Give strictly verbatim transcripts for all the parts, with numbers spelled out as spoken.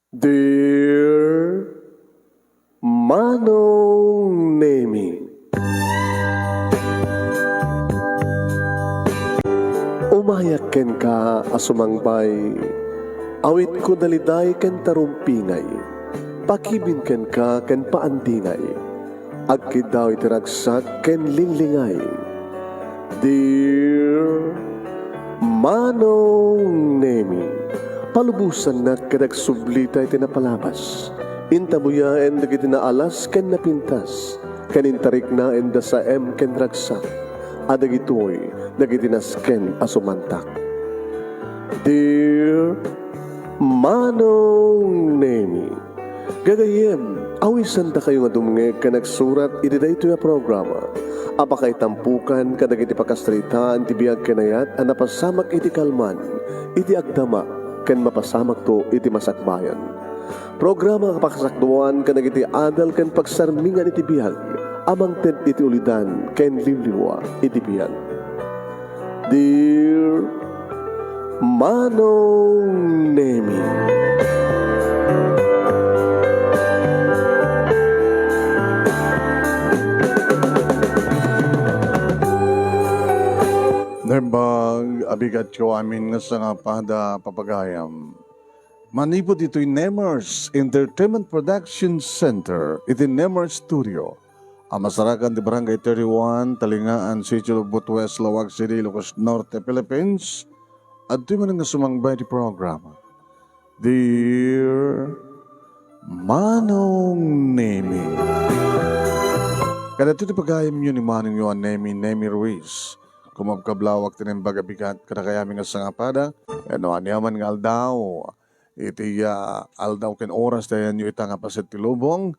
Dear Manong Nemi, umayak kenka a sumangbay, awitko daliday ken tarumpingay, pakibin kenka ken paandingay. Agkiddaw iti ragsak ken linglingay. Dear Manong Nemi, palubosannak ket agsublita iti napalabas. Intabuyaen dagiti naalas ken napintas, ken intariknaenda saem ken ragsak. A dagitoy dagiti nasken a sumantak. Dear Manong Nemi, gagayyem, awisandakayo nga dumngeg ken agsurat iti daytoy a programa a pakaitampukan kadagiti pakasaritaan ti biag ken ayat a napasamak iti kalman, iti agdama, ken mapasamakto iti masakbayan. Programa a pakasakduan kadagiti adal ken pagsarmingan iti biag a mangted iti ulidan ken liwliwa iti biag. Dear Manong Nemi. Naimbag a bigatko amin nga sangapada, papagayam. Manipud itoy Nemers Entertainment Production Center iti Nemers Studio a masarakan ti Barangay thirty-one, Talingaan, City of Butues, Laoag City, Ilocos Norte, Philippines. Adtoy manen nga sumangbay ti programa, Dear Manong Nemi. Kadagitoy ti pagayamyo ni manongyo a Nemi, Nemi Ruiz. Kumabkablawak ti naimbag a bigat kadakayamin nga sangapada, ken no aniaman nga aldaw, iti, ah, aldaw ken oras ti ayanyo ita nga paset ti lubong.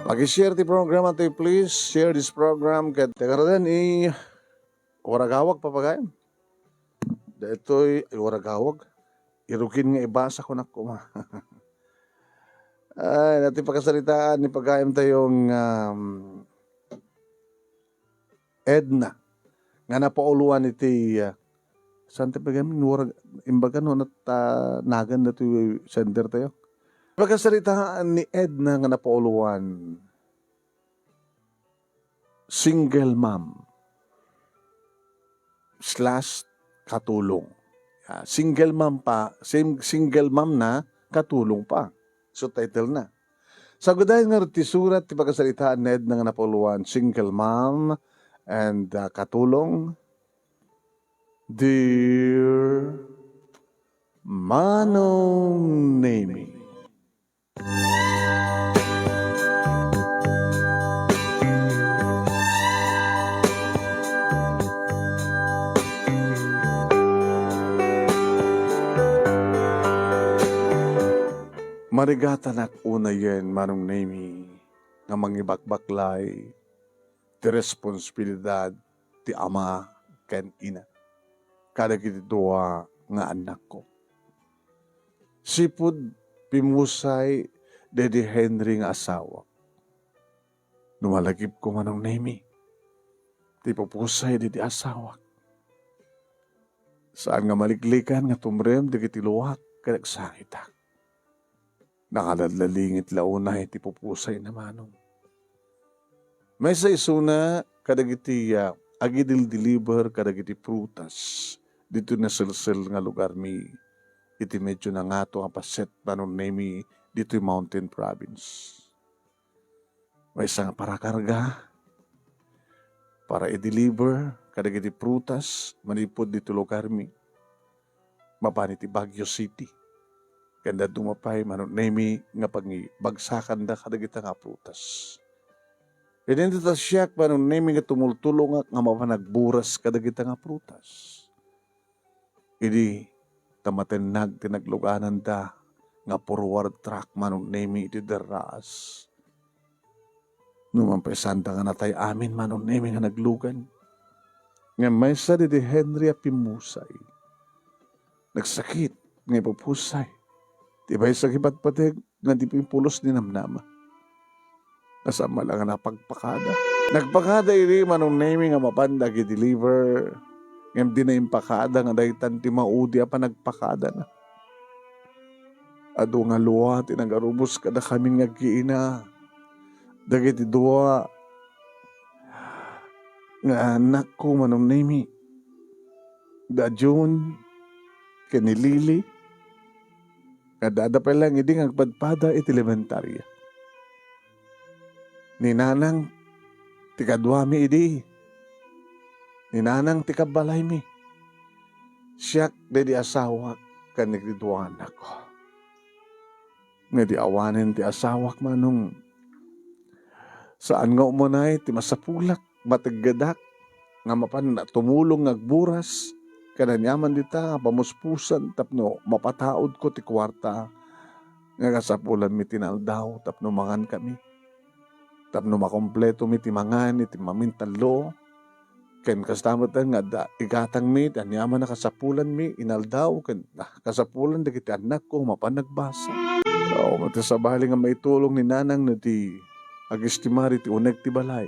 Paki-share ti programa tayo, please. Share this program ket ti ngaruden, i-, waragawag, papagayam. Daytoy, ay, waragawag. Irugin nga ibasa ko na koma. Ay, daytoy pakasaritaan ni pagayam tayong, um, Edna, nga napauloan iti, ah, saan ti pagayam, warag-, imbaga no nat-, ah, nagan daytoy sender tayo. Pakasaritaan ni Edna nga napauloan, single mom slash katulong. Ah, single mom pa, sim-, single mom na, katulong pa. So, title na. Sagudayen nga ti surat ti pakasaritaan ni Edna nga napauloan, single mom and, ah, katulong. Dear Manong Nemi. Marigatanak unayen, Manong Nemi, nga mangibakbaklay ti responsibilidad ti ama ken ina kadagiti dua nga annakko. Sipud pimusay daydi Henry nga asawak. No malagipko, Manong Nemi, ti pupusay daydi asawak, saan nga maliklikan nga tumrem dagiti luak ken agsangitak. Nakalallalingit la unay ti pupusayna, Manong. Maysa isuna kadagiti, ah, agidildiliber kadagiti prutas ditoy naselsel nga lugarmi iti medyo nangato nga paset, Manong Nemi, ditoy Mountain Province. Maysa nga parakarga para i-deliver kadagiti prutas manipud ditoy lugarmi mapan iti Baguio City. Ken dadduma pay, Manong Nemi, nga pangibagsakanda kadagita nga prutas. Idinta siak, Manong Nemi, nga tumultulongak nga mapan agburas kadagita nga prutas. Idi ta matennag ti naglugananda nga forward truck, Manong Nemi, iti derraas. Numan pay sanda nga natay amin, Manong Nemi, nga naglugan. Ngem maysa daydi Henry a pimmusay. Nagsakit nga ipupusay. Ti maysa nga ipatpateg nga di pimpulos ni namnama. Nasama la nga napagpakada. Nagpakada idi, Manong Nemi, nga mapanda agi-deliver. Ngem dina impakada nga daytan ti maudi a panagpakadana. Adu nga lua ti nagarubos kadakami nga agkiina. Dagiti dua nga anakko, Manong Nemi, da June ken ni Lily, nga adda pay laeng idi nga agpadpada iti elementaria. Ni Nanang ti kaduami idi. Ni Nanang ti kabbalaymi. Siak daydi asawak ken dagiti dua anakko. Ngem idi awanen ti asawak, Manong, saan nga umanay ti masapulak, mateggedak, nga mapan tumulong nga agburas, ken aniaman dita nga pamuspusan tapno mapataudko ti kuarta nga kasapulanmi ti naaldaw tapno mangankami, tapno makompletomi ti mangan iti mamintallo, ken kasta met nga adda igatangmi ti aniaman a kasapulanmi inaldaw, ken, ah, kasapulan dagiti annakko mapan nagbasa. Awan met ti sabali nga maitulong ni Nanang no di agistimar iti uneg ti balay.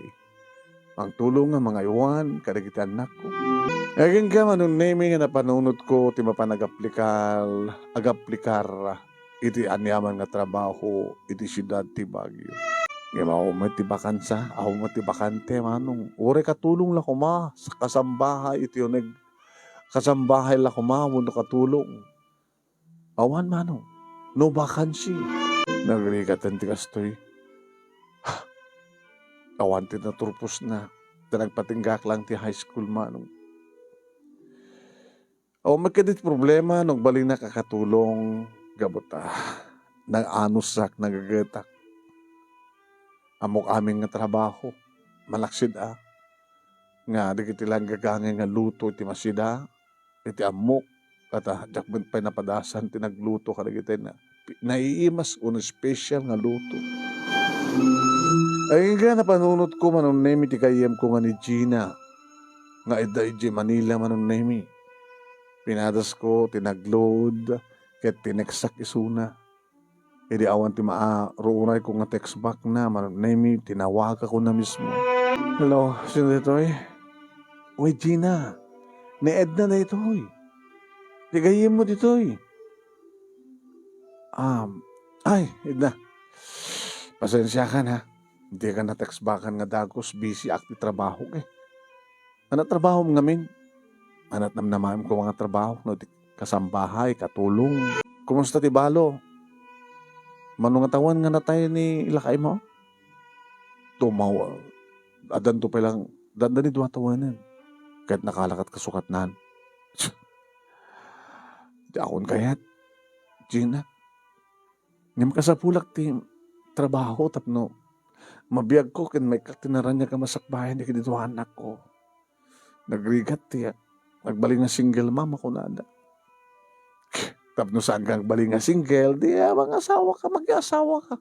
Mangtulong nga mangaywan kadagiti annakko. Agingga, Manong Nemi, nga napanunotko ti mapan agaplikar, agaplikar iti aniaman nga trabaho iti siudad ti Baguio. Ngem awan met ti bakansa, awan met ti bakante, Manong. Uray katulong la koma, sa kasambahay iti uneg, kasambahay la koma wenno katulong. Awan, Manong, no vacancy. Nagrigaten ti kastoy. Awan ti naturposna. Ta nagpatinggak lang ti high school, Manong. Awan met kadi ti problema no agbalinnak a katulong gapu ta nag-anussak, nagagetak. Ammok amin nga trabaho, malaksid a, nga dagiti la aggagangay nga luto iti masida, iti ammok, ket, ah, diak met pay napadasan ti nagluto kadagiti na-, naiimas wenno special nga luto. Agingga, napanunotko, Manong Nemi, ti gayyemko nga ni Gina, nga adda idiay Manila, Manong Nemi. Pinadasko ti nag-load ket tineksak isuna. Idi awan ti maaruonayko nga text backna, Manong Nemi, tinawagakona mismo. "Hello, sino ditoy?" "Uy, Gina, ni Edna daytoy. Ti gayyemmo ditoy." Um, "Ay, Edna, pasensiakan, ha. Dika na-text backan nga dagus, busy ak ti trabahok, eh." "Ania trabahom ngamin?" "Ania ti namnamaem koma nga trabaho, no di kasambahay, katulong." "Kumusta ti balo? Mano nga tawen nga natay ni lakaymo?" "Tumaw-, addanto pay lang, adda ni dua tawenen. Ket nakalakat kasukatnan." "Diakon kayat, Gina. Ngem kasapulak ti trabaho tapno mabiagko ken maikkak ti naraniag a masakbayan dagiti dua annakko. Nagrigat ti agbalin nga single mom a kunada." "Tapno saanka agbalin nga single, di, ah, mangasawaka, mangasawaka.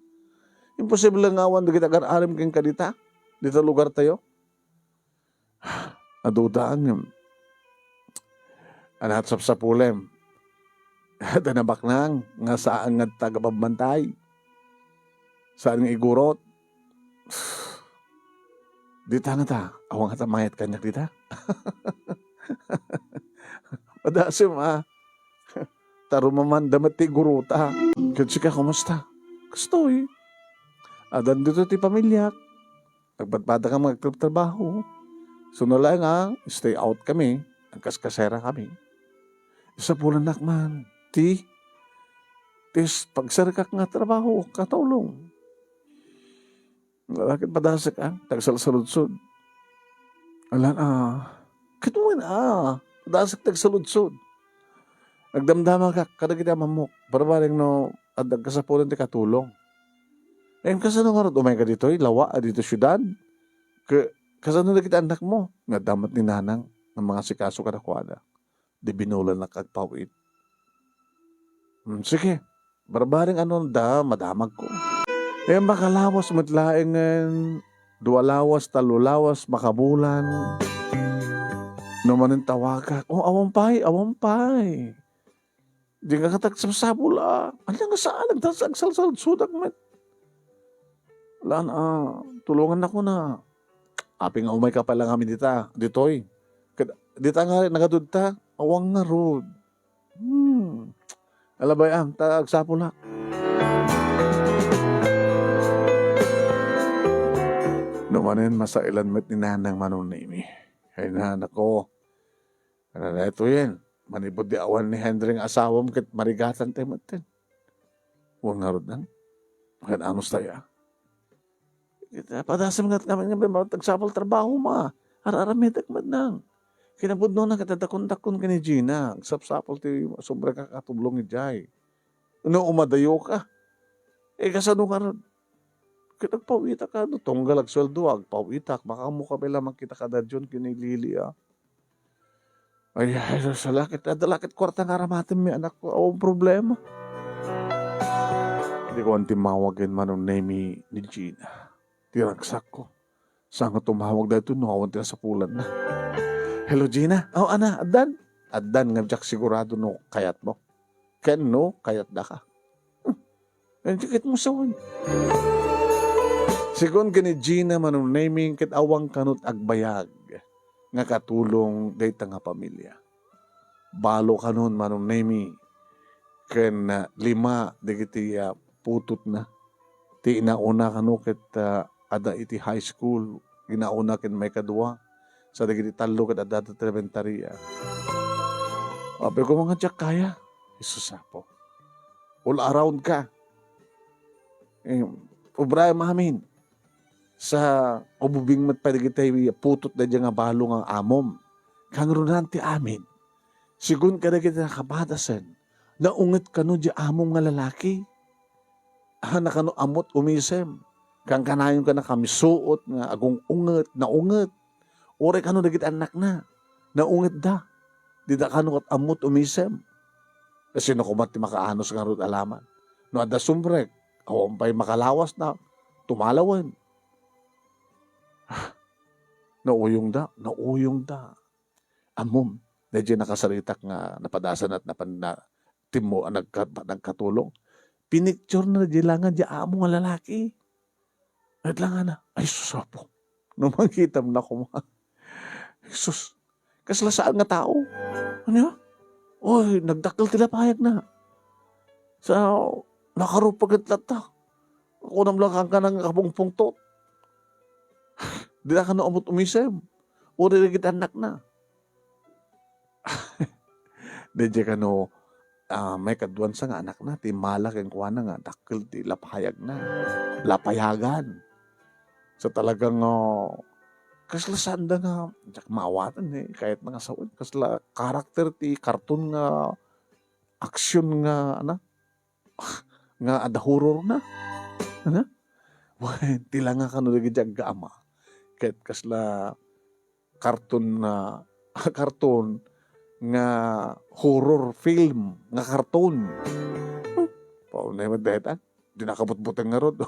Imposible nga awan dagiti agar-arem kenka dita, dita lugartayo." "Adda, ngem ania ti sapsapulem?" "Adda nabaknang nga saan nga adda agapagbantay. Saan nga igurot." "Dita ngata, awan ngata mayat kaniak dita?" "Padasem a. Ta rumamanda met ti igurota." "Ket sika, kumusta?" "Kastoy. Addan ditoy ti pamiliak. Nagpadpadakami nga agtrabtrabaho. Isuna laeng a stay out kami, nagkaskaserakami. Isapulannak man ti, ti s-, pagserkak nga trabaho, katulong. Ket padasek a, ti agsalsaludsod." "Alan a, ket wen a, padasek ti agsaludsod. Nagdamdamagak kadagiti amammok, barbareng no adda agkasapulan ti katulong. Ngem kasano ngarud, umayka ditoy lawa a ditoy siudad? Ke-, kasano dagiti annakmo?" "Adda met ni nanang nga mangasikaso kadakuada. Di binulannak agpaw-it." "Hmm, sige. Barbareng no adda madamagko." Ngem makalawas met laengen, dua lawas, tallo lawas, makabulan, no manen tawagak, "Oh, awan pay, awan pay. Di nga kata sapsapul a. Ania nga saan, nagtas-, agsalsaludsodak met. Lan a, tulongannakon a. Apay nga umayka pay lang amin dita, ditoy. Ket dita nga nagadudta, awan ngarud. Hmm. Alabay am, ta agsapulak." Manen masailan met ni Nanang Manong Nemi. Ay na, nako. Ano na ito yan? Manipud di awan ni Henry nga asawam ket marigatan tayo metten. Wen ngarud nang. Ket anus tayo, ah? Ket, ah, padasem nga kami nga agsapul trabaho ma. Ar-aramidek met nang. Kinapudno na ket dakon-dakon ken ni Gina. Agsapsapul ti sumrek a katulong idiay. No, umadayo ka. Eh, kasano ngarud? Ket agpawitak ka, no, tunggal agsueldo, agpawitak, baka mo kami lamang kita kada Dion ken ni Lily, ah. Ay, ay, salakit, adda lakit kuarta nga aramatenmi, anak ko. Awan problema. Di ko antimmawag ken Manong Nemi ni Gina. Ti ragsakko. Saan nga tumawag daytoy no awan ti nasapulanna? Hello, Gina. Oh, ana, addan? Addan nga diak sigurado no kayatmo. Ken no, kayatdaka. Hmm. Ken ti ket mo sawen. Sigun ken ni Gina Manong Nemi ket awan kanot agbayag nga katulong dayta nga pamilia. Balo kanon Manong Nemi ken, ah, lima dagiti, ah, putotna. Ti inauna kano ket, ah, adda iti high school, inauna ken maikadua. Sa dagiti tallo ket adda ti elementaria. Apay ko nga diak kaya. Jesus apo. All around ka. Eh, ubraem amin. Sa ububing met pay dagiti putot daydiay nga balo nga amom. Kangrunan ti amin. Sigun kadagiti nakapadasen, naunget kano di amom nga lalaki. Ah, nakano ammot umisem. Kankanayon ka nakamisuot nga agung-unget, naunget. Uray kano dagiti annakna, naungetda. Dida kano ket ammot umisem. Kasino koma ti makaanus ngarud alaman? No adda sumrek, awan pay makalawasna, tumalawen. Nauyongda, nauyongda. Ammom, daydiay nakasaritak nga napadasan at napan-, na-, timmo-, nagka-, nagkatulong. Pinicture na di langan di amo nga lalaki. Ket langana, ay, sus, apo. No mangkitam na koma. Sus, kasla saan nga tao. Ania? Oy, nagdakkel ti lapayag na. Sa, nakarupag ket latta. Kunam lang kangkana nga kapungpungtot. Dida kano ammot umisem. Uray dagiti annakna. Daydiay kano, ah, maikaduan sa nga annakna, ti mala kenkuana nga dakkel ti lapayagna. Lapayagan. Sa talagang, ah, kasla saanda nga, diak maawaten, eh, kayatna nga sawen, kasla karakter ti karton nga aksyon nga, ana, nga adda horror na. Ana? Wen, ti langa kano dagiti aggaama. Ket kasla karton na, karton nga horror film nga karton. Paunay met dayta. Di nakabutbuteng ngarud.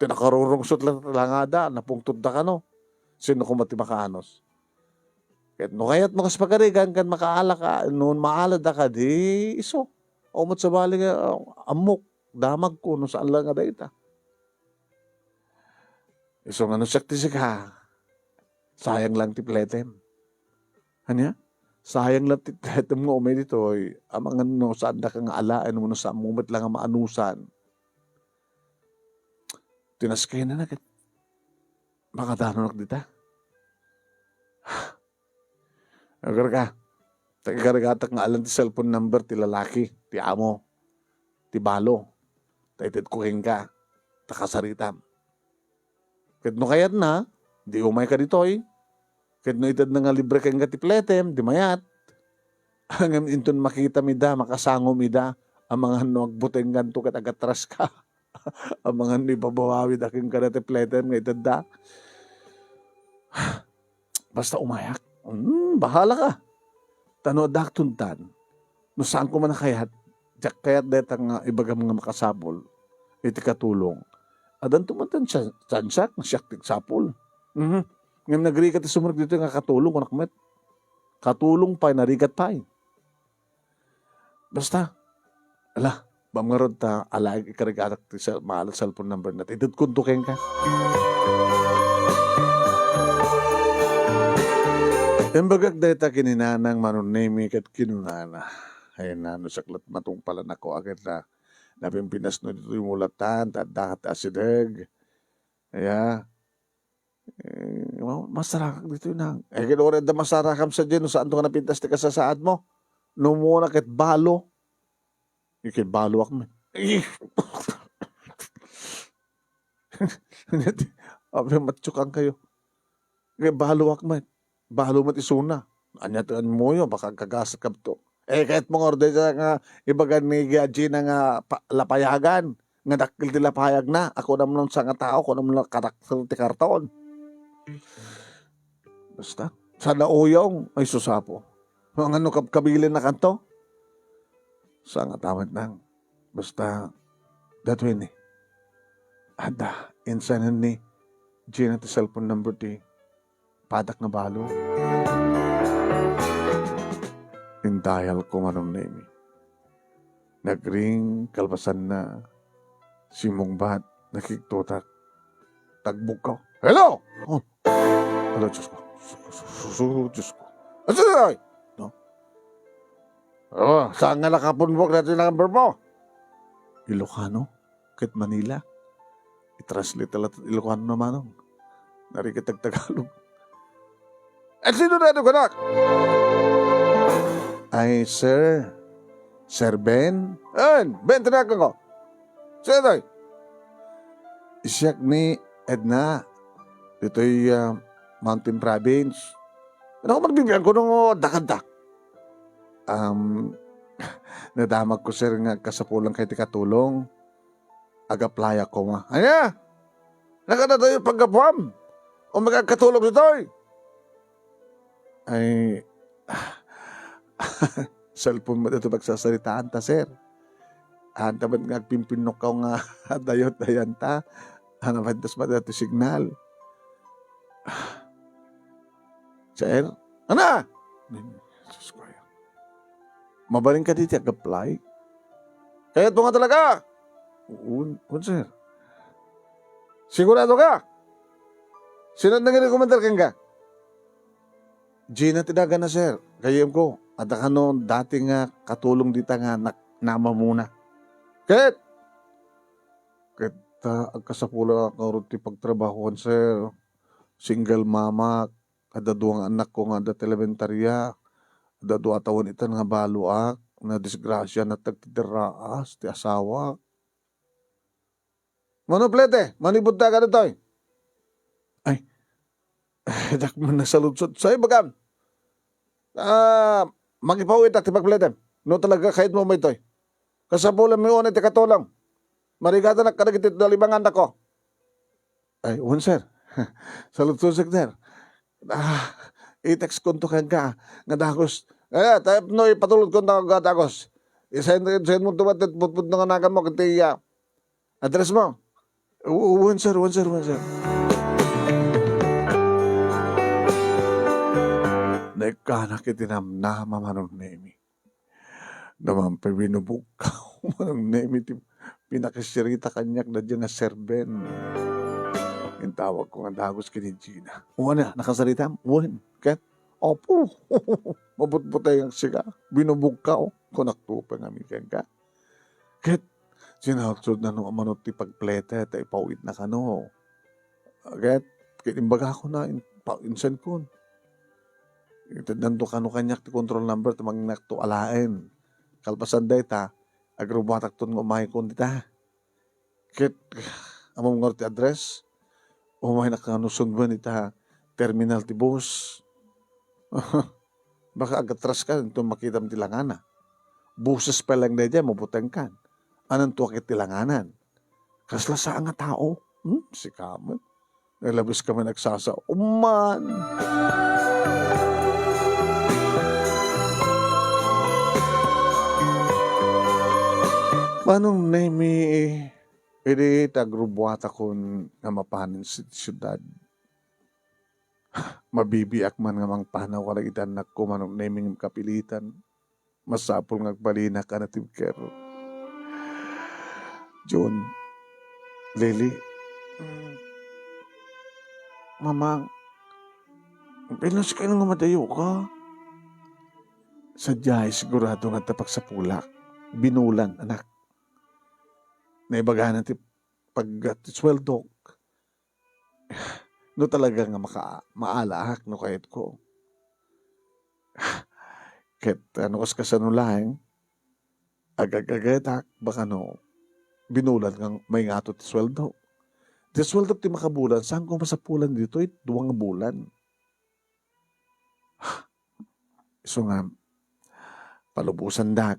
Ti nakarurungsot la langada, napungtotda kano. Sino koma ti makaanus? Ket no kayatmo kas pagarigan ken makaala ka, no maalada ka, di isu. Awan met sabali nga, ah, ammok, damagko, no saan la nga dayta. Isu nga no siak ti sika, sayang lang ti pletem. Ania? Sayang lang ti pletem nga umay ditoy, amangan no saandaka nga alaen wenno saanmo met la nga maanusan. Ti naskayna ket makadanonak dita. Agarka, ta ikarigatak nga alan ti cellphone number ti lalaki, ti amo, ti balo, ta itedko kenka, ta kasaritam. Ket no kayatna, di umayka ditoy. Ket no itedna nga libre kenka ti pletem, di mayat. Ngem inton makitam ida, makasangom ida, amangan no agbutengkanto ket agatraska. Amangan no ibababawi da kenka dati pletem nga itedda. Basta umayak. Hmm, bahala ka. Ta no adda agtuntan, no saanko man a kayat, diak kayat dayta nga ibagam nga makasapul iti katulong. Addanto man tan tsan-, tsansa nga siak ti agsapul. Mhm. Ngem nagrigat ti sumrek ditoy nga katulong, kunak met. Katulong pay, narigat pay. Basta, ala, bam ngarud ta alaek ikarigatak ti sel-, maalat cellphone number na. Itedkonto kenka. Imbagak dayta ken ni Nanang Manong Nemi ket kinunana, ay, nano, saklat matungpalan ako, agad na, napimpinasno ditoy mulatan, ta adda ket asideg. Aya, Eh, ma-, masarakak ditoy, nang. Eh, kinuna da masarakam sadiay no saanto nga napintas ti kasasaadmo. No umuna ket balo. Iket baloak met. Apay, matsukan kayo. Iket baloak met. Balo met isuna. Ania ti anmoyo, baka agkagasat kabto. Eh, ket mo nga order siya nga ibagan ni Gia Gina nga pa-, lapayagan. Nga dakkel ti lapayagna. Ako naman sa nga tao, ako naman karakter ti karton. Basta, sana uyong, ay susapo. Ngano kab-, kabilin na kanto? Sa nga tawid nang. Basta, that way ni. Ada, insanan ni Gina ti cellphone number ti padak nga balo. Indayal ko manong Nemi. Nagring kalpasanna, simungbat, nakigtotak. Tagbugkaw. Hello! Oh. Ala, Diyos ko. Su-, su-, su-, su-, Diyos ko. Asa na tayo? No? Oh, saan nga nakapunbok na ito yung number mo? Ilocano? Ket Manila? I-translate ta latta Ilocano na manong. Narigat ag Tagalog. Eh, sino na ito, kanak? Ay, sir. Sir Ben? En, Ben, tinagan ko. Sino tayo? Siak ni Edna, ditoy, ah, Mountain Province. Ano ko magbibiyan ko nung dakanta? Um, nadamag ko, sir, nga kasapulan kayo ti katulong. Ag-apply ako, ma. Ania? Nakadadayo paggapuam? O makagkatulong ditoy? Ay, cellphone met ito pagsasaritaan ta, sir. Haan ta met nga agpimpinnukkaw nga dayo, dayanta. Haan a, pantas met ito signal. Sir? Ana? Jesus Christ. Mabalin ka diti ag-apply? Kayat mo nga talaga? Un, un, sir. Sigurado ka? Sino nagrekomendar kenka? Gina ti dagana, sir. Gayyem ko, adda kano dati nga katulong dita nga nak-, namamuna. Ket, ket, ah, agkasapula nga urot ti pagtrabahoan, sir. Single mama, adda dua nga anakko nga adda ti elementaria, adda dua a tawen itan nga baloak, nadisgrasia, natag ti derraas ti asawak. Mano plete? Mano ibuntaga ditoy? Ay, diak man nasaludsod. Sa ibagam, ah, mangipaw ita ti pagpletem. No talaga kayat mo maytoy. Kasapulan mi unay ti katulong. Marigatanak kadagiti nalimangan tako. Ay, wen, sir. Saludsod, sir. Ah, i-text konto kenka nga dagus. Eh, tapno ipatulod konto nga dagus. I-send, send mo tumat putput nga nagan mo kiti, ah, address mo. U-, wen, sir, wen, sir, wen, sir. Naikkanak iti namnama, Manong Nemi. Naman pay binubukkaw, Manong Nemi, ti pinakisirita kaniak daydiay nga Sir Ben. Intawag ko nga dagus ken ni Gina. O, ania, nakasaritam? Wen, ket? Apo, mabutbutengak sika. Binubukkaw, kunak to pay ngamin kenka. Ket sinaludsodna no umano ti pagplete ta ipawidna kano. Ket, ket imbagakon a in-, pa-, insenko. Itednanto kano kaniak ti control number ta mangnakto alaen. Kalpasan dayta, agrubuatakton nga umaykon dita. Ket, ammom ngarud ti address? Umaynak nga no sunduen ita terminal ti bus. Baka agatras ka, inton makitam ti langana. Buses pay laeng daydiay, mabutengkan. Ananto a ket ti langanan? Kasla saan nga tao? Hmm, sika met. Nalabes ka man agsasao man. Manong Nemi, idi ta agrubuatakon nga mapanen siti siudad, mabibiak man nga mangpanaw kadagiti annakko, Manong Nemi, ngem kapilitan. Masapul nga agbalinak a natibker. Jun, Lily, mm, Mamang, pinuskay nga madayo ka. Sadiay, sigurado nga ta pagsapulak. Binulan, anak. Naibaganan ti pag-, ti sweldok. no talaga nga maka-, maalaak no kayatko. Ket, ah, no kas-, kasano laeng, agagagetak, baka no, binulan nga maingato ti sueldo. Ti sueldo ti makabulan, saan ko masapulan ditoy dua nga bulan? Isu nga, palubosandak,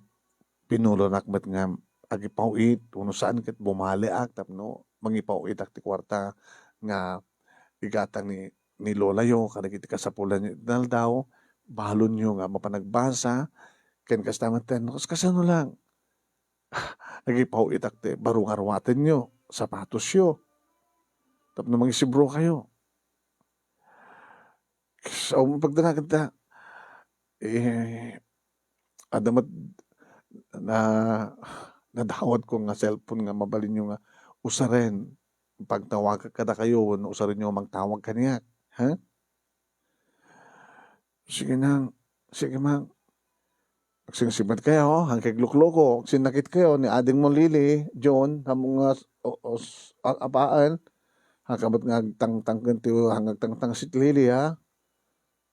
pinulonak met nga agipaw-it, wenno saan ket bumaliak tapno mangipaw-itak ti kuarta nga igatang ni, ni lolayo kadagiti kasapulanyo iti naldaw, balonyo nga mapanagbasa, ken kasta met ten, kas-, kasano lang, agipaw-itak ti baro nga ruatenyo, sapatosyo, tapno mangisibrokayo. Kas-, um, pagdanagan ta, eh, adda met na, nadawatko nga cellphone nga mabalinyo nga usaren. Pagtawagak kadakayo, wenno usarenyo mangtawag kaniak. Ha? Sige nang, sige mang. Agsingsimet kayo, hangkeg lukluko, agsinnakit kayo ni adingmo Lily, John, ammo nga s-, o-, os-, a-, apaen. Hangkabat nga agtangtang ken ti, hang agtangtang si Lily, ha?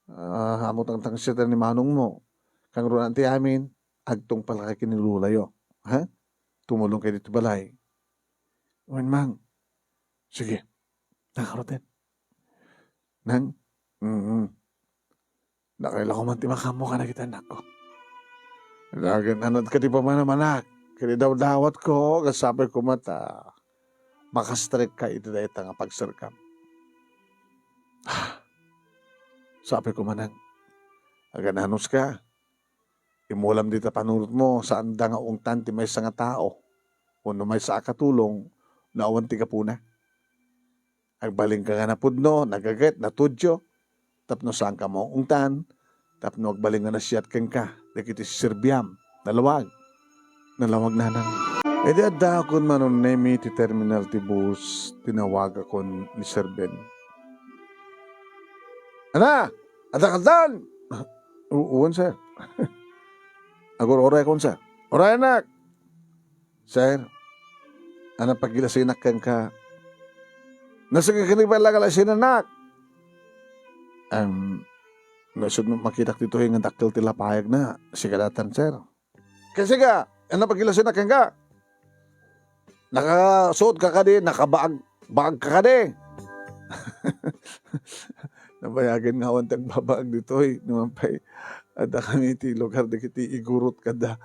Ah, ammo tangtang siya ni manongmo. Kangrunan ti amin, agtungpal ka ken ni lolayo. Ha? Tumulong kayo dito balay. Wen mang. Sige. Nakaruten. Nang? Mm. Nakaila ko man ti makammo kadagiti annakko. Nagan-anad ka ti pamanamanak. Kadi dawdawatko, kas sapay koma ta makastrek ka iti dayta nga pagserkam. Sapay koma nang, agananos ka. Imulam dita panunotmo, saanda nga ungtan ti maysa nga tao, wenno maysa a katulong, no awan ti gapuna. Agbalinka nga napudno, nagaget, natudio, tapno saanka maungtan, tapno agbalin nga nasiat kenka dagiti serbiam. Nalawag. Nalawag, nanang. Idi addaakon, Manong Nemi, ti terminal ti bus, tinawagakon ni Sir Ben. "Ana, adda ka ditan?" "U-, uwan, sir." "Agur-uray kon, sir." "Uray, anak." "Sir, ania pagilasinak kenka?" "Nasken ken ni Bella nga lasinannak." "Em, no isut' makitak ditoy nga dakkel ti lapayagna, sika datan, sir." "Ken sika, ania pagilasinak kenka? Nakasuot ka kadi, nakabaag, baag ka kadi?" Nabayagen nga awan ti agbabaag ditoy, no man pay adda kami iti lugar dagiti igurot kada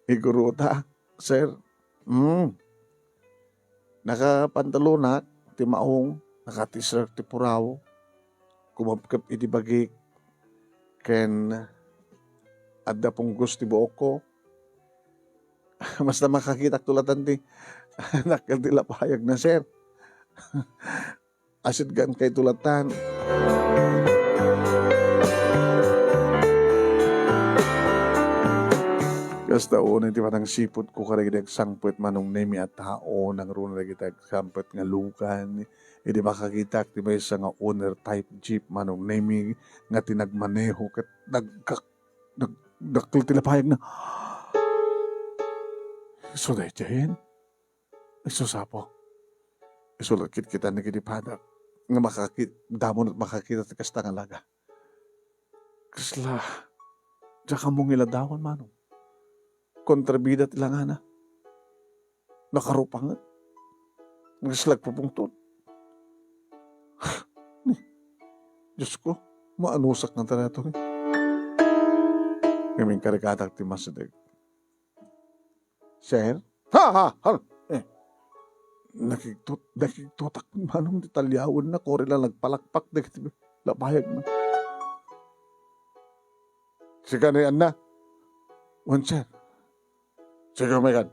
igurota. "Sir, mm, nakapantalonak ti maong, naka-t-shirt ti puraw, kumapkep iti bagik, ken adda punggos ti buokko." "Basta makakitak to latan ti dakkel ti lapayagna, sir." "Asitgan kay to latan." Kasta unay ti panangsiputko kadagiti agsangpet, Manong Nemi, a tao, nangruna dagiti agsangpet nga lugan. Idi makakitak ti maysa nga owner type jeep, Manong Nemi, nga ti nagmaneho ket nagkak-, nag-, dakkel ti lapayagna. "Isu daydiayen?" "Isu, Apo. Isu la kitkitaen dagiti padak nga makaki-, damo met makakita ti kasta nga laga." "Kasla, diak ammo nga iladawan, Manong. Kontrabida ti langana. Nakarupanget. Kasla agpupungtot. Diosko, maanusak nga talaga to, eh." Ngem inkarikatak ti masideg. "Sir?" "Ha, ha, ha!" Eh, nakigtut-, nakigtutak, Manong, ti taliawenna, kuri la nagpalakpak dagiti lapayagna. "Sika ni Anna?" "Wen, sir." "Sige, umaykan.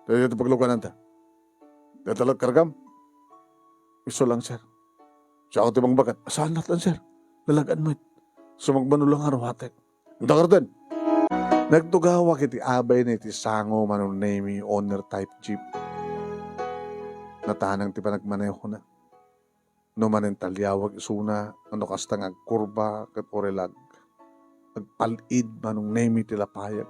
Dayta ti paglugananta. Dayta la kargam?" "Isu lang, sir." "Siak ti mangbagat." "Saan latta, sir. Lalag-an met. Sumagmamano lang a ruatek." "Inta garden." Nagtugawak iti abayna iti sango, Manong Nemi, owner type jeep. Natanang ti panagmanehona. No manintaliawag isuna, no kasta nga agkurba ket uray la ag-, agpal-id, Manong Nemi, ti lapayag.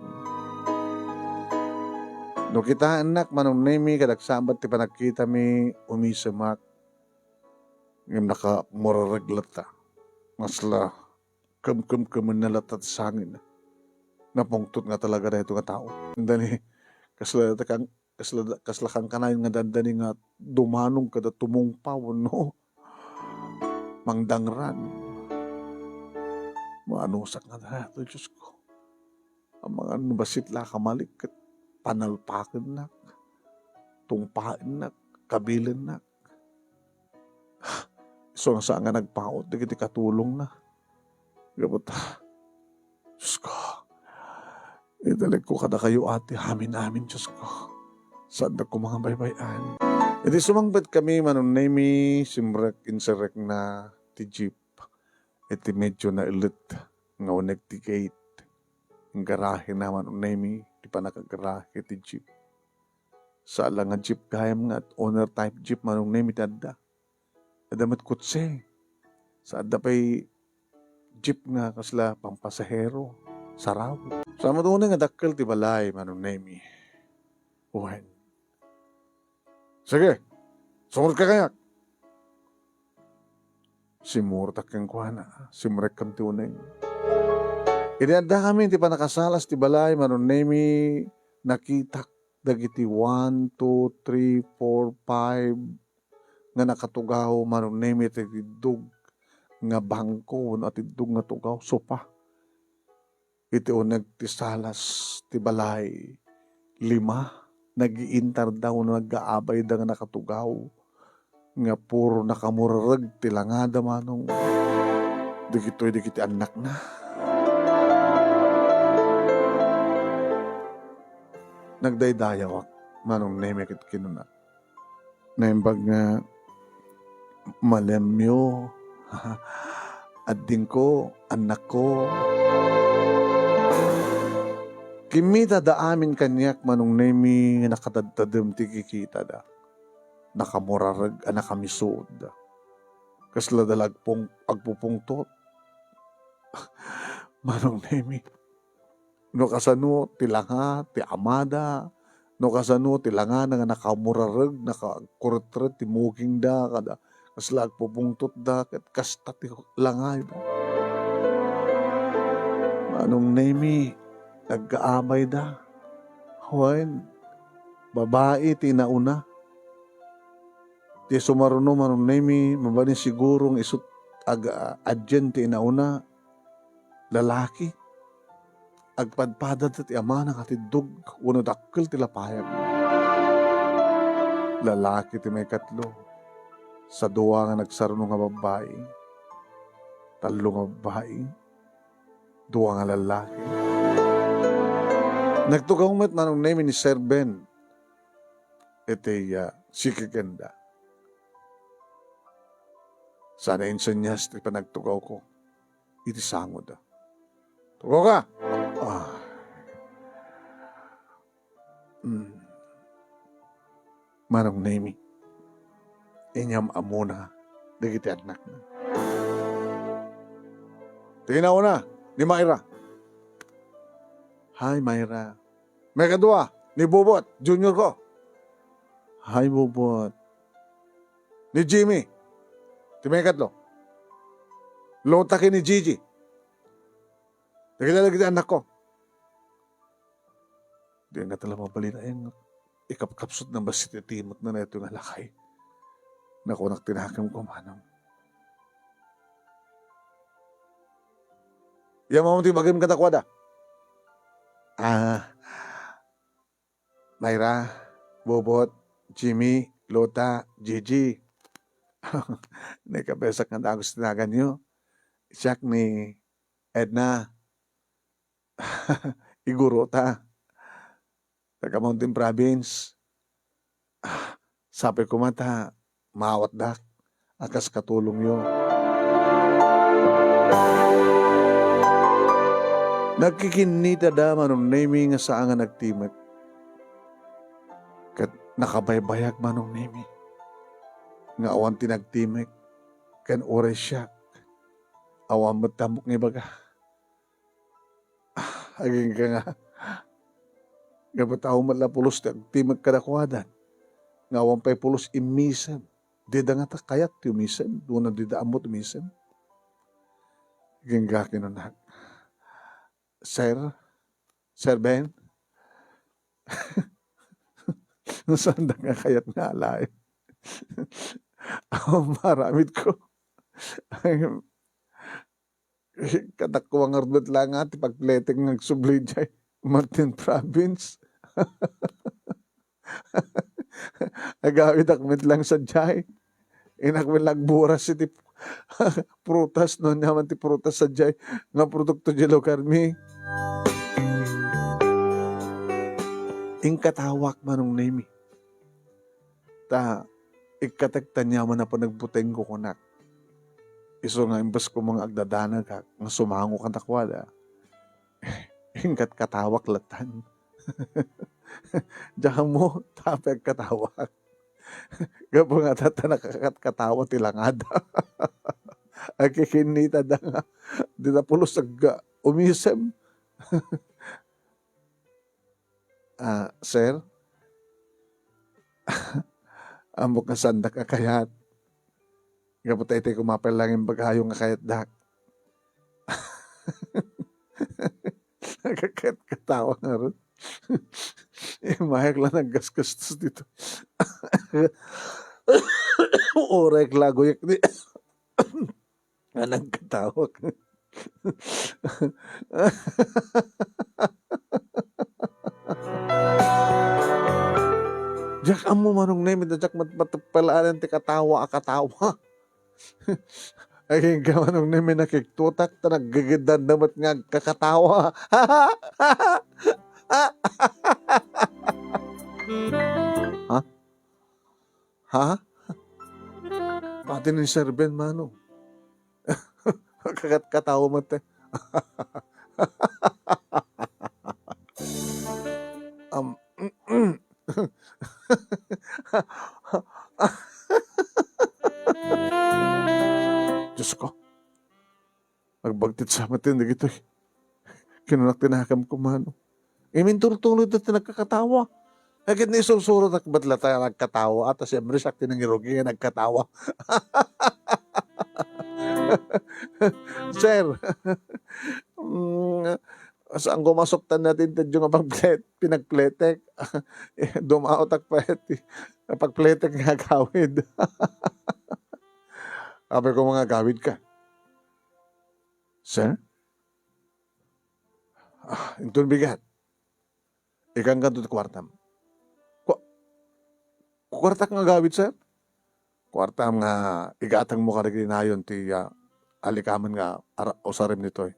No kitaennak, Manong Nemi, ket agsangpet ti panagkitami, umisemak. Ngem nakamurareg latta. Kasla kemkemkemenna latta ti sangin. Napungtot nga talaga daytoy nga tao. Dani, kasla dayta kan-, kasla, kasla kankanayon nga dandani nga dumanong kada tumungpaw, no? Mangdangran. Maanusak nga daytoy, Diyos ko. Amangan no bassit la a kamalik ket panalpakennak, tungpaennak, kabilennak. Isu nga saan nga nagpaut dagiti katulongna. Gapu ta, Diyos ko, italekko kadakayo, ati, amin-amin, Diyos ko. Saandak koma nga baybay-an. Idi sumangpetkami, Manong Nemi, simrek, inserrekna ti jeep iti medyo naillet nga uneg ti gate. Garahena, Manong Nemi, ti pannakagarahe ti jeep. Saan la nga jeep gayam nga owner type jeep, Manong Nemi, ti adda. Adda met kotse. Sa adda pay jeep nga kasla pampasahero, saraw. Sa madunay nga dakkel ti balay, Manong Nemi. Wen. Sige, sumurot ka kaniak. Simurot kenkuana, simrekkam ti uneg. Idi addakami ti pannakasalas ti balay, Manong Nemi, nakitak dagiti one, two, three, four, five nga nakatugaw, Manong Nemi, iti tiddog nga bangko wenno atiddog nga tugaw, sofa. Iti uneg ti salas ti balay, lima, nagiintarda wenno naggaabayda nga nakatugaw, nga puro nakamurareg ti langada, Manong. Dagitoy dagiti annakna. Nagdaydayawak, Manong Nemi, ket kinuna, Naimbag nga malemyo. Addingko, annakko. Kimmitada amin kaniak, Manong Nemi, nga nakatadtadem ti kikitada. Nakamurareg a nakamisuod. Kasla da la agpung-, agpupungtot. Manong Nemi. No kasano ti langa ti amada, no kasano ti langana nga nakamurareg, nakaagkuretret ti mugingda, kada kasla agpupungtotda, ket kasta ti langada. Manong Nemi, nagkaabayda. Wen, babai ti inauna. Ti sumaruno, Manong Nemi, mabalin siguro nga isut' ag-, adien ti inauna, lalaki. Agpadpadada ti amana nga tiddog wenno dakkel ti lapayag. Lalaki ti maikatlo. Sa dua nga nagsaruno nga babbai, tallo nga babbai, dua nga lalaki. Nagtugaw met, Manong Nemi, ni Sir Ben iti, ah, sikikenda. Saan a insenyas ti panagtugawko iti sangoda. Tugaw ka! Ah. Mm. Manong Nemi, inyam-ammona dagiti annakna. Ti nauna, ni Myra. Hi, Myra. Maikadua, ni Bobot, junior ko. Hi, Bobot. Ni Jimmy. Ti maikatlo. Lota ken ni Gigi. Dagiti dagiti annakko. Di nga tala mabalin ay nga ikapkapsut na bassit ti timekna daytoy nga lakay. Nakunak ti nakemko, Manong. Iyammam ti bagim kadakuada. Ah, Myra, Bobot, Jimmy, Lota, Gigi. Nagkapesak nga dagus ti naganyo. Siak ni Edna. Iguro ta. Taga Mountain Province. Ah, sapay koma ta maawatdak a kas katulongyo. Nagkikinnitada, Manong Nemi, nga saan nga nagtimek. Ket nakabaybayag, Manong Nemi, nga awan ti nagtimek, ken uray siak, awan met ti ammok nga ibaga. Ah, agingga nga, gapu ta awan met la pulos ti agtimek kadakuada, nga awan pay pulos immisem. Dida ngata kayat ti umisem, wenno dida ammo ti umisem. Agingga kinunak, "Sir, Sir Ben, no saandak nga kayat nga alaen, awan maaramidko." Kadakuak ngarud met laeng nga ti pagpletek nga agsubli idiay Martin Province. Agawidak met laeng sadiay. Innak met laeng agburas iti prutas, no aniaman ti prutas sadiay nga produkto idiay lugarmi. Inkatawak, Manong Nemi. Ta ikkatek ta aniaman a panagbutengko, kunak. Isu nga imbes koma nga agdadanagak nga sumango kadakuada, inkatkatawak lattan. Diak ammo ta apay agkatawak. Gapu ngata ta nakatkatawa ti langada. Agkikinnitada nga dida pulos agga-, umisem. "Ah, sir, ammok nga saandak a kayat. Gapu ta itay koma pay laeng imbagayo nga kayatdak." Nagkatkatawa ngarud. Immayak la naggasgastos ditoy. Uray la aguyek ni nga nagkatawak. Diak ammo, Manong Nemi, ta diak mat-, mateppelan ti katawa a katawa. Agingga, Manong Nemi, nakiktutak ta naggigiddan da met nga agkakatawa. Ha? Ha? Pati ni Sir Ben, mano. Kakat-, katawa met, eh. Am, Diyos ko. Agbagtit sa met dagitoy. Kinunak ti nakemko, mano. Imintultuloy ti nagkakatawa. Ay, ket ni isusurotak met latta nga nagkatawa, ta siempre, siak ti nangirugi nga nagkatawa. Sir, mm, saanko masuktan ti intedyo nga pagplet-, pinagpletek. Dumaotak pay ti pagpletek nga agawid. Apay koma nga agawidka. Sir? Ah, inton bigat. Ikkankanto ti kuartam. Kua-, kuartak nga agawid, sir? Kuartam nga igatangmo kadagiti nayon ti, ah, alikamen nga ara-, usarem ditoy.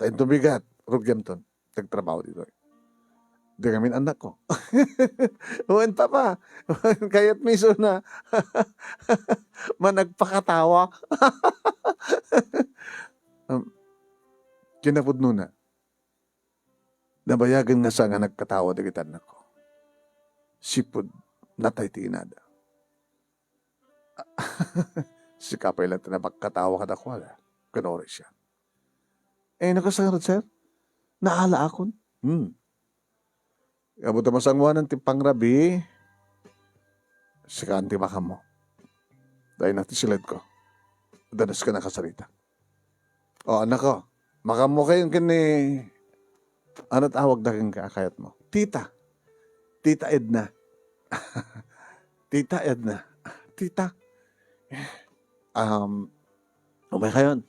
Ta inton bigat, rugiamton ti agtrabaho ditoy. Di ngamin annakko. Wen, Papa. Wen, kayatmi isuna. Managpakatawa. Um, kinapudnona, nabayagen nga sa nga nagkatawa dagiti annakko. Sipud natay ti inada. Sika pay latta nga nagkatawa kadakuada, ken uray siak. Eh, no kasta ngarud, sir? Naalaakon. Hmm. Gapu ta masangoanan ti pangrabii, sika ti makammo. Dayna ti siledko. Danes ka nakasarita. O, annakko, makammo kayon ken ni, ano ti awagda kenka a kayatmo? Tita. Tita Edna. Tita Edna. Tita. Um, umay kayon.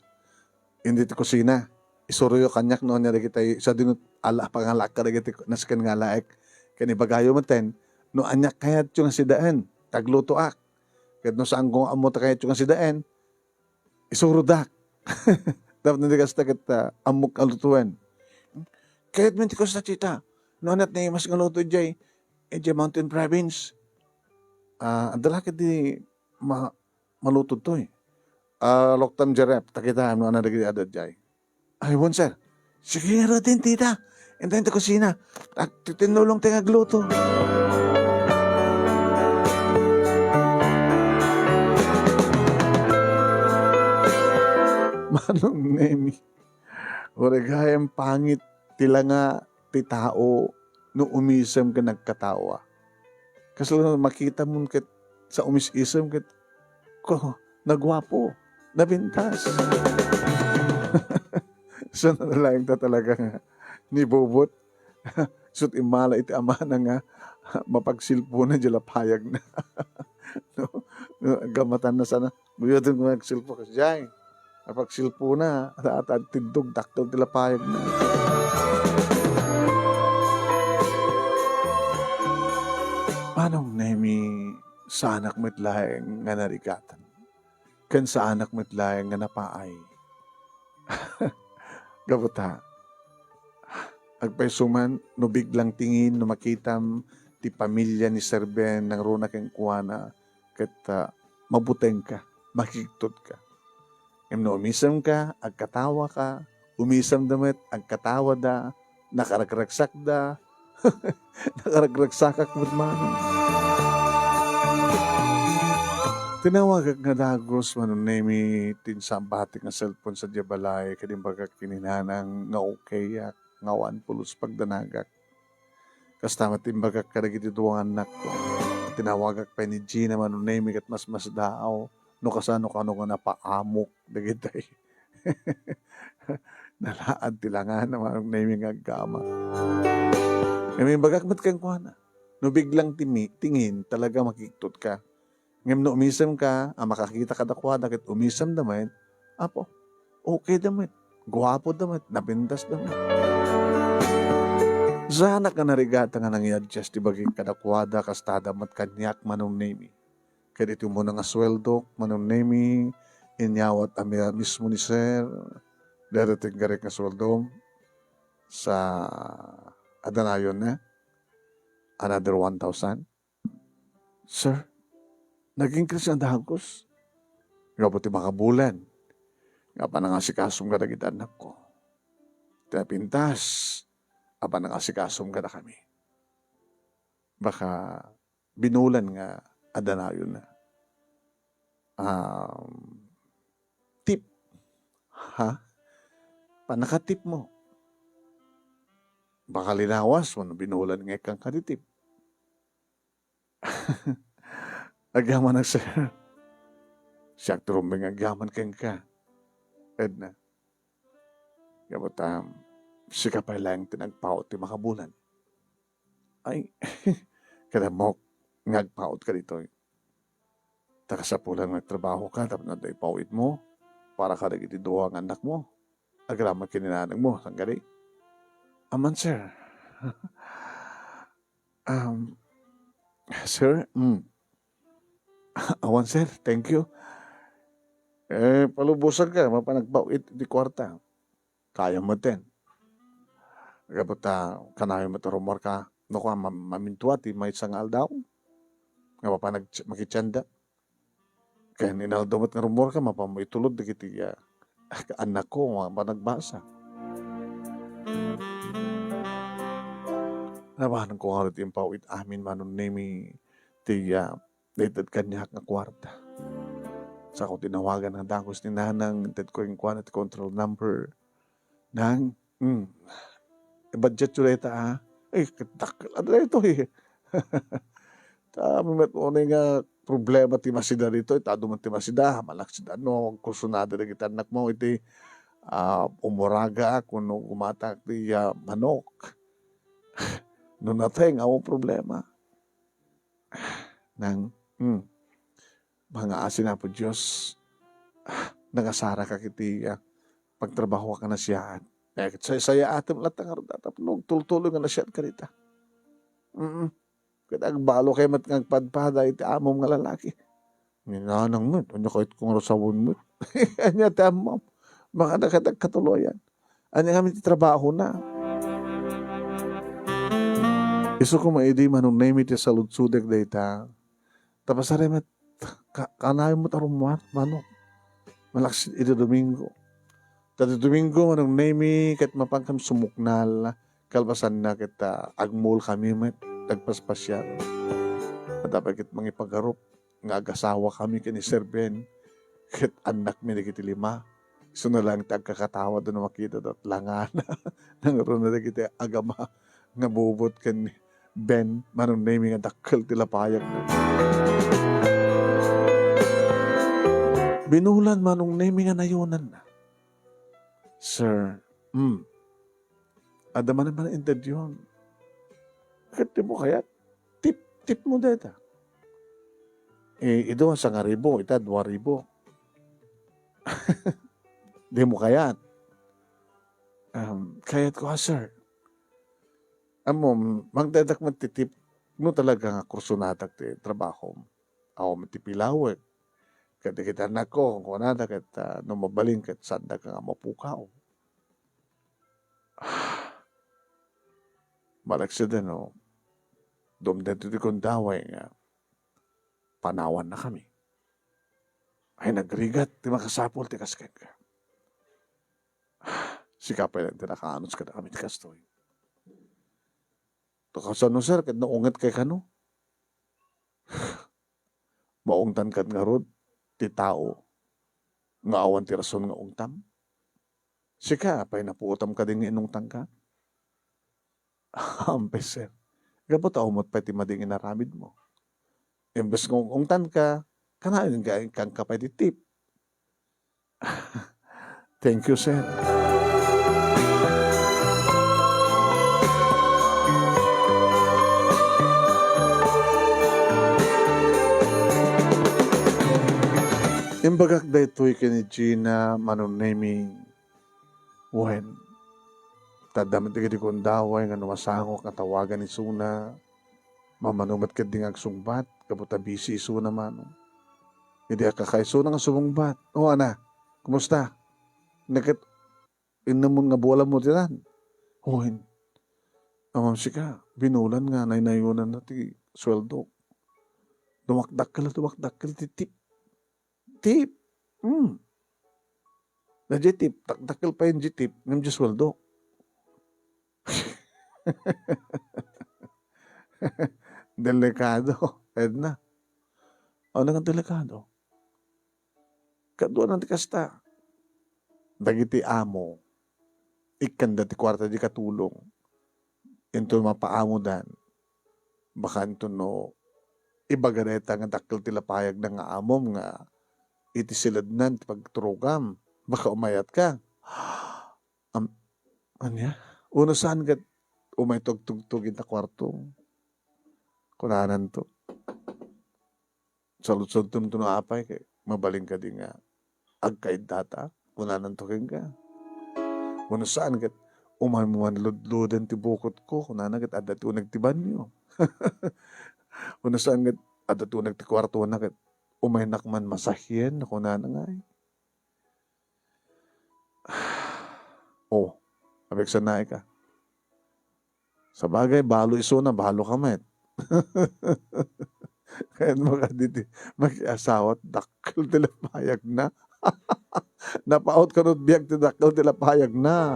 Indi ti kusina. Isuroyo kaniak no ania dagiti, sadino ala pangalaak kadagiti nasken nga alaek. Ken ibagayo metten no ania kayatyo nga sidaen, ta aglutoak. Ket no saanko nga ammo ti kayatyo nga sidaen, isurodak. Tapno di kasta ket, ah, ammok a lutoen. Kayatmi ti kasta, tita. No aniat naimas nga luto idiay, idiay Mountain Province. Ah, adda la ketdi ma-, maluto toy. Ah, loktam diay ref, ta kitaem no ania dagiti adu idiay. Ay, wen, sir. Sige ngaruden, tita. Intayen ti kusina. Agtitinnulong ti nga agluto. Manong Nemi, uray gayam pangit ti langa ti tao no umisem ken nagkatawa. Kasla makitam ket sa umis-isem ket, ko, naguapo, napintas. So, nalaing ta talaga nga ni Bobot. Ket immala iti amana nga mapagsilpona diay lapayagna. No? Gamatan na sana. Guyaten ko nga agsilpo kas jay. Apagsilpona, ata, ata, tiddog, dakkel ti lapayagna. Manong Nemi, saanak met laeng nga narigatan. Ken saanak met laeng nga napaay. Gapu ta, agpayso man no biglang tingin no makitam ti pamilia ni Sir Ben nangruna kenkuana, ket, ah, mabutengka, makigtotka. Ngem no umisemka, agkatawaka, umisemda met, agkatawada, nakaragragsakda, nakaragragsakak met manen. Tinawagak nga dagus, Manong Nemi, ti insabatek nga cellphone sadiay balay, ket imbagak ken ni Nanang nga okayak, nga awan pulos pagdanagak. Kasta met imbagak kadagiti dua nga annakko. Tinawagak pay ni Gina, Manong Nemi, ket masmasdaaw no kasano kano nga napaamok dagitay. Nalaad ti langana, Manong Nemi, nga aggama. Ngem imbagak met kenkuana, no biglang timi-, tingin, talaga makigtotka. Ngem no umisemka a makakita kadakuada ket umisemda met, Apo, okayda met, guapoda met, napintasda met. Saanak nga narigatan nga nangi-adjust ti bagik kadakuada, kastada met kaniak, Manong Nemi. Ket iti umuna nga sueldok, Manong Nemi, inyawat a mi-, mismo ni Sir, daytoy ti ingarik nga sueldom sa adda nayon, eh, another one thousand. Sir, nag-increase nga dagus. Gapu ti makabulan nga panangasikas-om kadagiti annakko. Ti napintas a panangasikas-om kadakami. Baka binulan nga adda nayon. Um, tip. Ha? Panakatipmo. Baka linawas wenno binulan nga ikkan kadi tip. Agyamanak, sir. Siak ti rumbeng nga agyaman kenka, Edna. Gapu ta, sika pay laeng ti nagpaut ti makabulan. Ay, kadammok nga agpaut ka ditoy. Ta kasapulan nga nagtrabaho ka tapno adda ipaw-itmo para kadagiti dua nga annakmo. Agraman ken ni nanangmo, saan kadi? Aman, sir. Um, sir, mm. Awan, sir. Thank you. Eh, palubosanka, mapan agpaw-it iti kuarta. Kayam metten. Gapu ta, kanayon met a rummuarka, no, kua, mam-, mamintua ti maysa nga aldaw. Nga mapan nag-, makitienda. Ken inaldaw met nga rummuarka, mapan mo itulod dagiti, ah, annakko, mapan nagbasa. Nabanko ngarud ti impaw-it amin, Manong Nemi, ti, ah, naited kaniak nga kuarta. Sako tinawagan nga dagus ni Nanang, intedko kenkuana ti control number. Nang, hmm, i-budget yo dayta, ah. Ay, ket dakkel a daytoy. Ta, met unay nga problema ti masida ditoy, ta adu man ti masida, malaksid ano, agkursunada dagiti annakmo iti, ah, umuraga, kuno gumatak ti, ah, manok. No natay nga, awan problema. Nang, hmm, mangaasi, Apo Dios, ah, nangasaraka iti, ah, pagtrabahoak a nasayaat. Eh, ket say-, sayaatem latta ngarud tapno agtultuloy nga nasayaat kadita. Mm. Ket agbalokay met nga agpadpada iti amom nga lalaki. Ni nanang met, ania kayat ko nga rasawen met? Ania ti ammom? Makada ket agkatuloyan. Ania ngamin ti trabahona? Isu koma idi, Manong Nemi, ti saludsodek dayta. Tapasari met, ka-, kanayon met a rummuar, manok. Malaksid idi Domingo. Ta ti Domingo, Manong Nemi, ket mapankam sumuknal, kalpasanna ket, ah, agmall kami met, agpaspasiar. Adda pay ket mangipagarup nga agasawakami ken ni Sir Ben, ket annakmi dagiti lima. Isuna laeng ti agkakatawad no makita dat langana. Nangruna dagiti agama nga bubot ken Ben, Manong Nemi, nga dakkel ti lapayagna. Binulan Manong Nemi nga nayonanna. Sir, hmm. Adda manen intedyon. Ket dimo kayat? Tip, tip mo deta. Eh, idu, sangaribu, ita, dua ribu. Dimo kayat? Um, kayat ko, ah, sir. Ammom, mangtedak met ti tip no talaga nga kursonadak ti trabahom. Awan met ti pilawek. Ket dagiti annakko, kunada ket, ah, no mabalin ket saandaka nga mapukaw. Malaksid no, dumteng ti gundaway nga panawannakami. Ay, nagrigat ti makasapul ti kas kenka. Sika pay laeng ti nakaanus kadakami ti kastoy. To kasano, sir, ket naungetkay kano? Maungtan kad ngarud ti tao nga awan ti rason nga ungtam? Sika pay napuotam kadi nga inungtanka? Ampay, sir. Gapu ta umot pay ti madi nga inaramidmo. Imbes nga ungtanka, kanayon nga ikkanka pay ti tip. Thank you, sir. Imbagak daytoy ken ni Gina, Manong Nemi. Wen, ta adda met dagiti gundaway nga no masangok nga tawagan isuna, mamano met ketdi nga agsungbat, gapu ta busy isuna, Manong. Idi agkakaisuna nga sumungbat, "O, ana, kumusta? Naket, innemon nga bualanmo ditan?" "Wen, ammom sika, binulan nga naynayonanna ti sueldo. Dumakdakkel, dumakdakkel ti tip." Tip. Hmm. Daydiay tip, dakdakkel pay diay tip, ngem diay sueldo. Delikado, Edna. Ano nga delikado? Kaduanan ti kasta. Dagiti amo, ikkanda ti kuarta di katulong. Inton mapaamodan, baka inton no, ibaga dayta nga dakkel ti lapayagna nga amom nga iti silednan ti pagturogam, baka umayatka. Am-, ania? Uno saan ket umay tugtugtog ita kuarto? Kunananto. Saludsodton no apay, ket mabalin kadi nga agkaiddata? Kunananto kenka. Wenno saan ket, "Umaymo man ludluden ti bukotko," kunana, "ket adda ti uneg ti banio." Wenno saan ket, "Adda ti uneg ti kuartona ket umaynak man masahien," kunana ngay. Oh, apeksannaika. Sabagay, balo isuna, balo ka met. Kayatmo kadi ti makiasawa, dakkel ti lapayagna. Napaut kano biag ti dakkel ti lapayagna.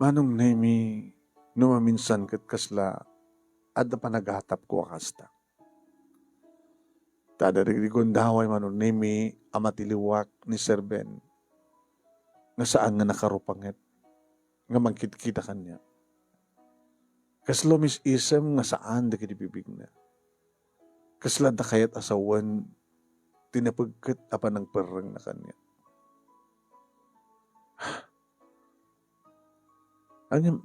Manong Nemi, no maminsan ket kasla adda panagatapko a kasta. Ta adda dagiti gundaway, Manong Nemi, a matiliwak ni Sir Ben nga saan nga nakarupanget nga mangkitkita kaniak. Kasla mis-isem nga saan dagiti bibigna. Kasla adda kayat a sawen ti napigket a panangperrengna kaniak. Ngem,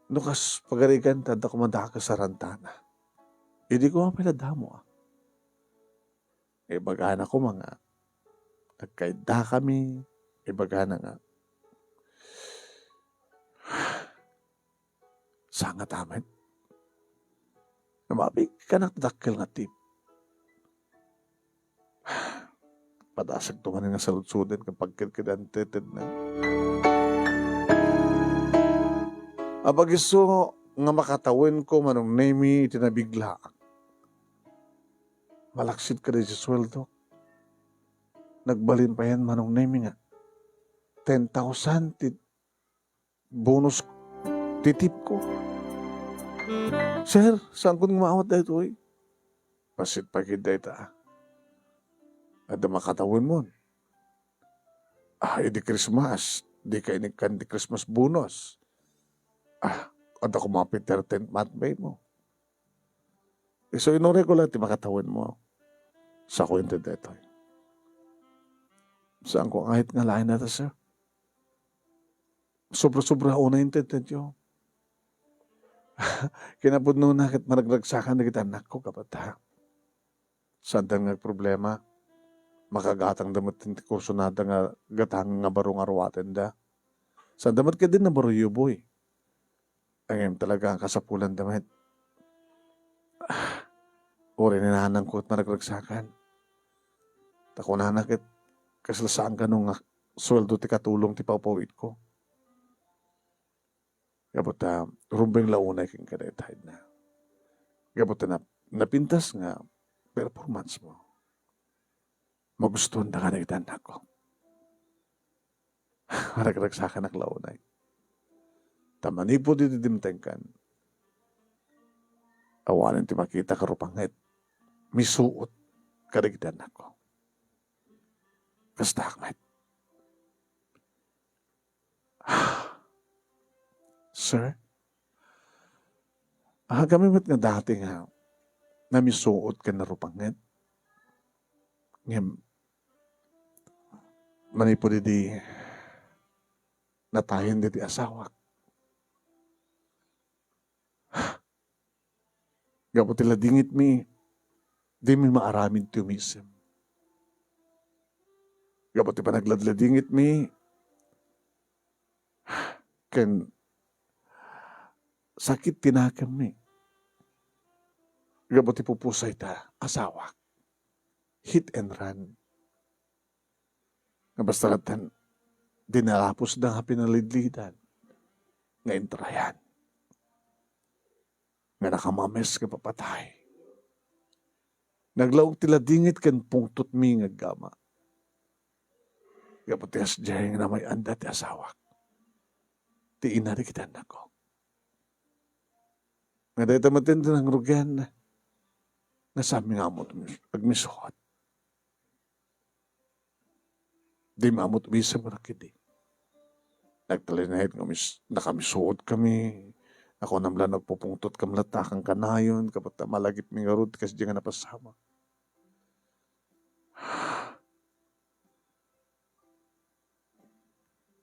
no kas pagarigan, ta adda koma dakes a rantana. Idi koma pay la damo, a. Ibagana koma nga agkaiddakami, ibagana nga, "Saan ngata met? Namapigkanak ti dakkel nga tip." Padasagto manen nga saludsoden ken pagkedkedan ti tedna. Apag-isu nga makatawenko, Manong Nemi, iti nabiglaak. Malaksid kadi ti sueldok. Nagbalin payen, Manong Nemi, nga ten thousand ti bonus ti tipko. Sir, saankon nga maawat daytoy? Bassit pay ketdi dayta. Adda makatawenmon. Ah, idi Christmas, dika inikkan ti Christmas bonus. Ah, adda koma pay thirteenth month pay mo. Isu, inurayko laeng ti makatawenmo. Saanko inted daytoy. Saanko nga ahit nga laeng dayta, sir. Sobra-sobra unay intedyo. Kinapudnona ket maragragsakan dagiti annakko, kapatda. Saanda nga agproblema. Makagatangda met ti kursonada nga gatangen nga baro nga ruatenda. Saanda met ketdi nga baro yuboy. Ngem talaga, kasapulanda met. Ah, uray ni nanangko ket maragragsakan. Ta kunana ket, kasla saan kano nga sueldo ti katulong ti paw-awitko. Gapu ta, rumbeng la unay kenka dayta, Edna. Gapu ta nap-, napintas nga performance mo. Magustuanda nga dagiti annakko. Maragragsakanak la unay. Ta manipud iti dimtengkan, awanen ti makita nga rupanget, misuot kadagiti annakko. Kasta, Ahmed. Sir? Ah, kami met nga dati nga namisuot ken narupanget. Ngem, manipud idi natayen dagiti asawak. Gapu ti ladingitmi, dimi maaramid ti umisem. Gapu ti panagladladingitmi, ken sakit ti nakemmi. Gapu ti pupusay ta asawak. Hit and run. Nga basta latta, dinalapusda nga pinalidlidan nga intrayan. Nga nakamames nga papatay. Naglaog ti ladingit ken pungtotmi nga aggama. Gapu ti kasdiay nga namay-anda ti asawak. Ti ina dagiti annakko. Nga dayta met ti nangrugian nga saanmi nga ammot agmisuot. Dimi ammot umisem kadagidi. Nagtalinaed nga mis-, nakamisuotkami. Akunam la, nagpupungtotkami latta a kankanayon, kabat a malagipmi ngarud ti kasdiay nga napasamak.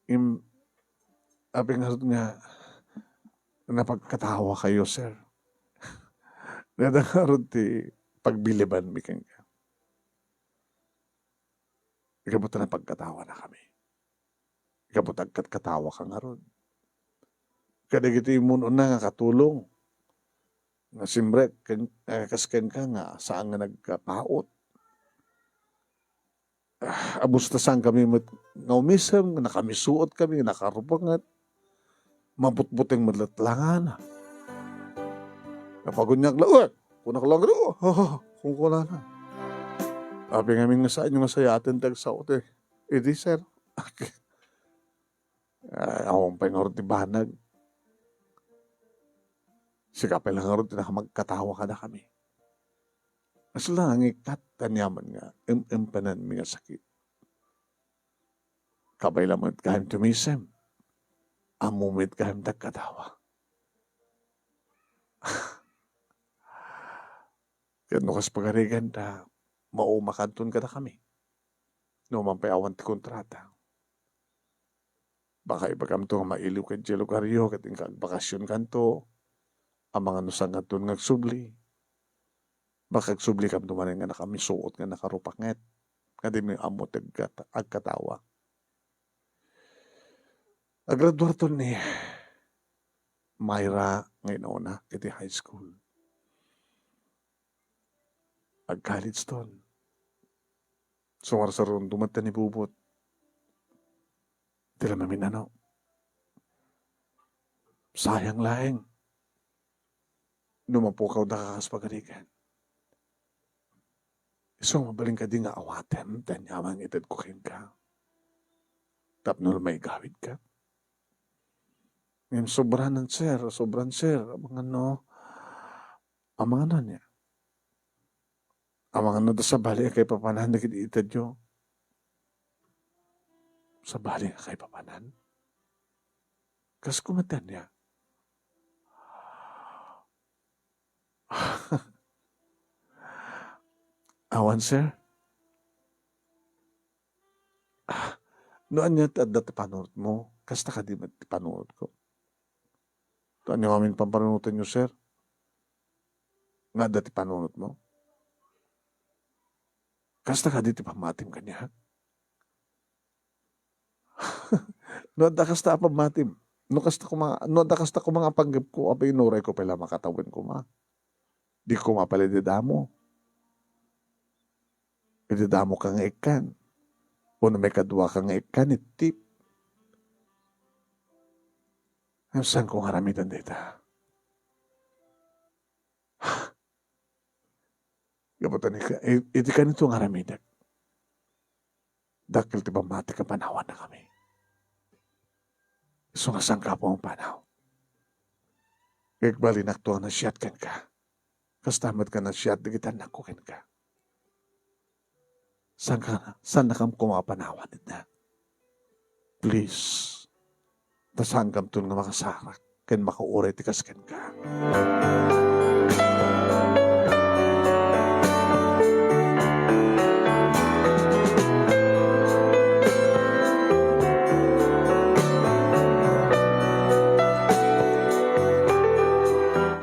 Im-, apay ngarud nga napagkatawakayo, sir? Dayta ngarud ti pagbilibanmi kenka. Gapu ta napagkatawanakami. Gapu ta agkatkatawaka ngarud. Kadagiti immun-una nga katulong, nga simrek ken, eh, kas kenka nga saan nga nagpaut. Ah, abus ta saankami met nga umisem, nakamisuotkami, nakarupanget. Mabutbuteng met latta langana. Napaguniak la, "Uy!" kunak lang, "Uy!" kunkunana. Apay ngamin nga saanyo nga sayaten ti agsao ti idi, sir? Ay, awan pay ngarud ti banag. Sika pay la ngarud ti nakamagkatawa kadakami. Kasla nga ikkat ti aniaman nga em-empenanmi nga sakit. Kabay la met gayam ti umisem. Ammom met gayam ti agkatawa. Ket no kas pagarigan ta, maumakanton kadakami. No man pay awan ti kontrata. Baka ibagamto nga mailiw ka idiay lugaryo ket inka agbakasionkanto, amangan no saankanton nga agsubli. Baka agsublikanto manen nga nakamisuot nga nakarupanget, nga dimi ammo ti agkat-, agkatawa. Agraduarton ni Myra nga inuna iti high school. Ag-college ton. Sumarsaronto met ta ni Bubot. Di la mamin-ano. Sayang laeng no mapukawda ka kas pagarigan. Isu, mabalin kadi nga awatem ti aniaman nga itedko kenka tapno la maigawidka? Ngem sobranan, sir, sobran, sir. Amangan no, amangan no ania? Amangan no da sabali nga kaipapanan dagiti itedyo. Sabali nga kaipapanan? Kas kumatan niya. Awan, sir. Ah, no ania ti adda ti panunotmo, kasta kadi met ti panunotko. To ania ngamin pampanunotanyo, sir? Nga adda ti panunotmo? Kasta kadi ti pammatim kaniak? No adda kasta a pammatim, no kasta koma, no adda kasta koma nga panggepko, apay, inurayko pay la makatawen koma. Di koma pay la idadamo. Idadamo ka nga ikkan. Wenno maikadua ka nga ikkan, ittip. Ngem saanko nga aramiden dayta. Gapu ta ni-, i-, iti kanito nga aramidek, dakkel ti pammatik a panawannakami. Isu nga sangkapon a panaw. Igbalinakto nga nasiat kenka. Kasta met nga nasiat dagiti annakko kenka. Saanka, saannakam koma a panawan, Edna? Please. Ta saankamton nga makasarak ken makauray ti kas kenka.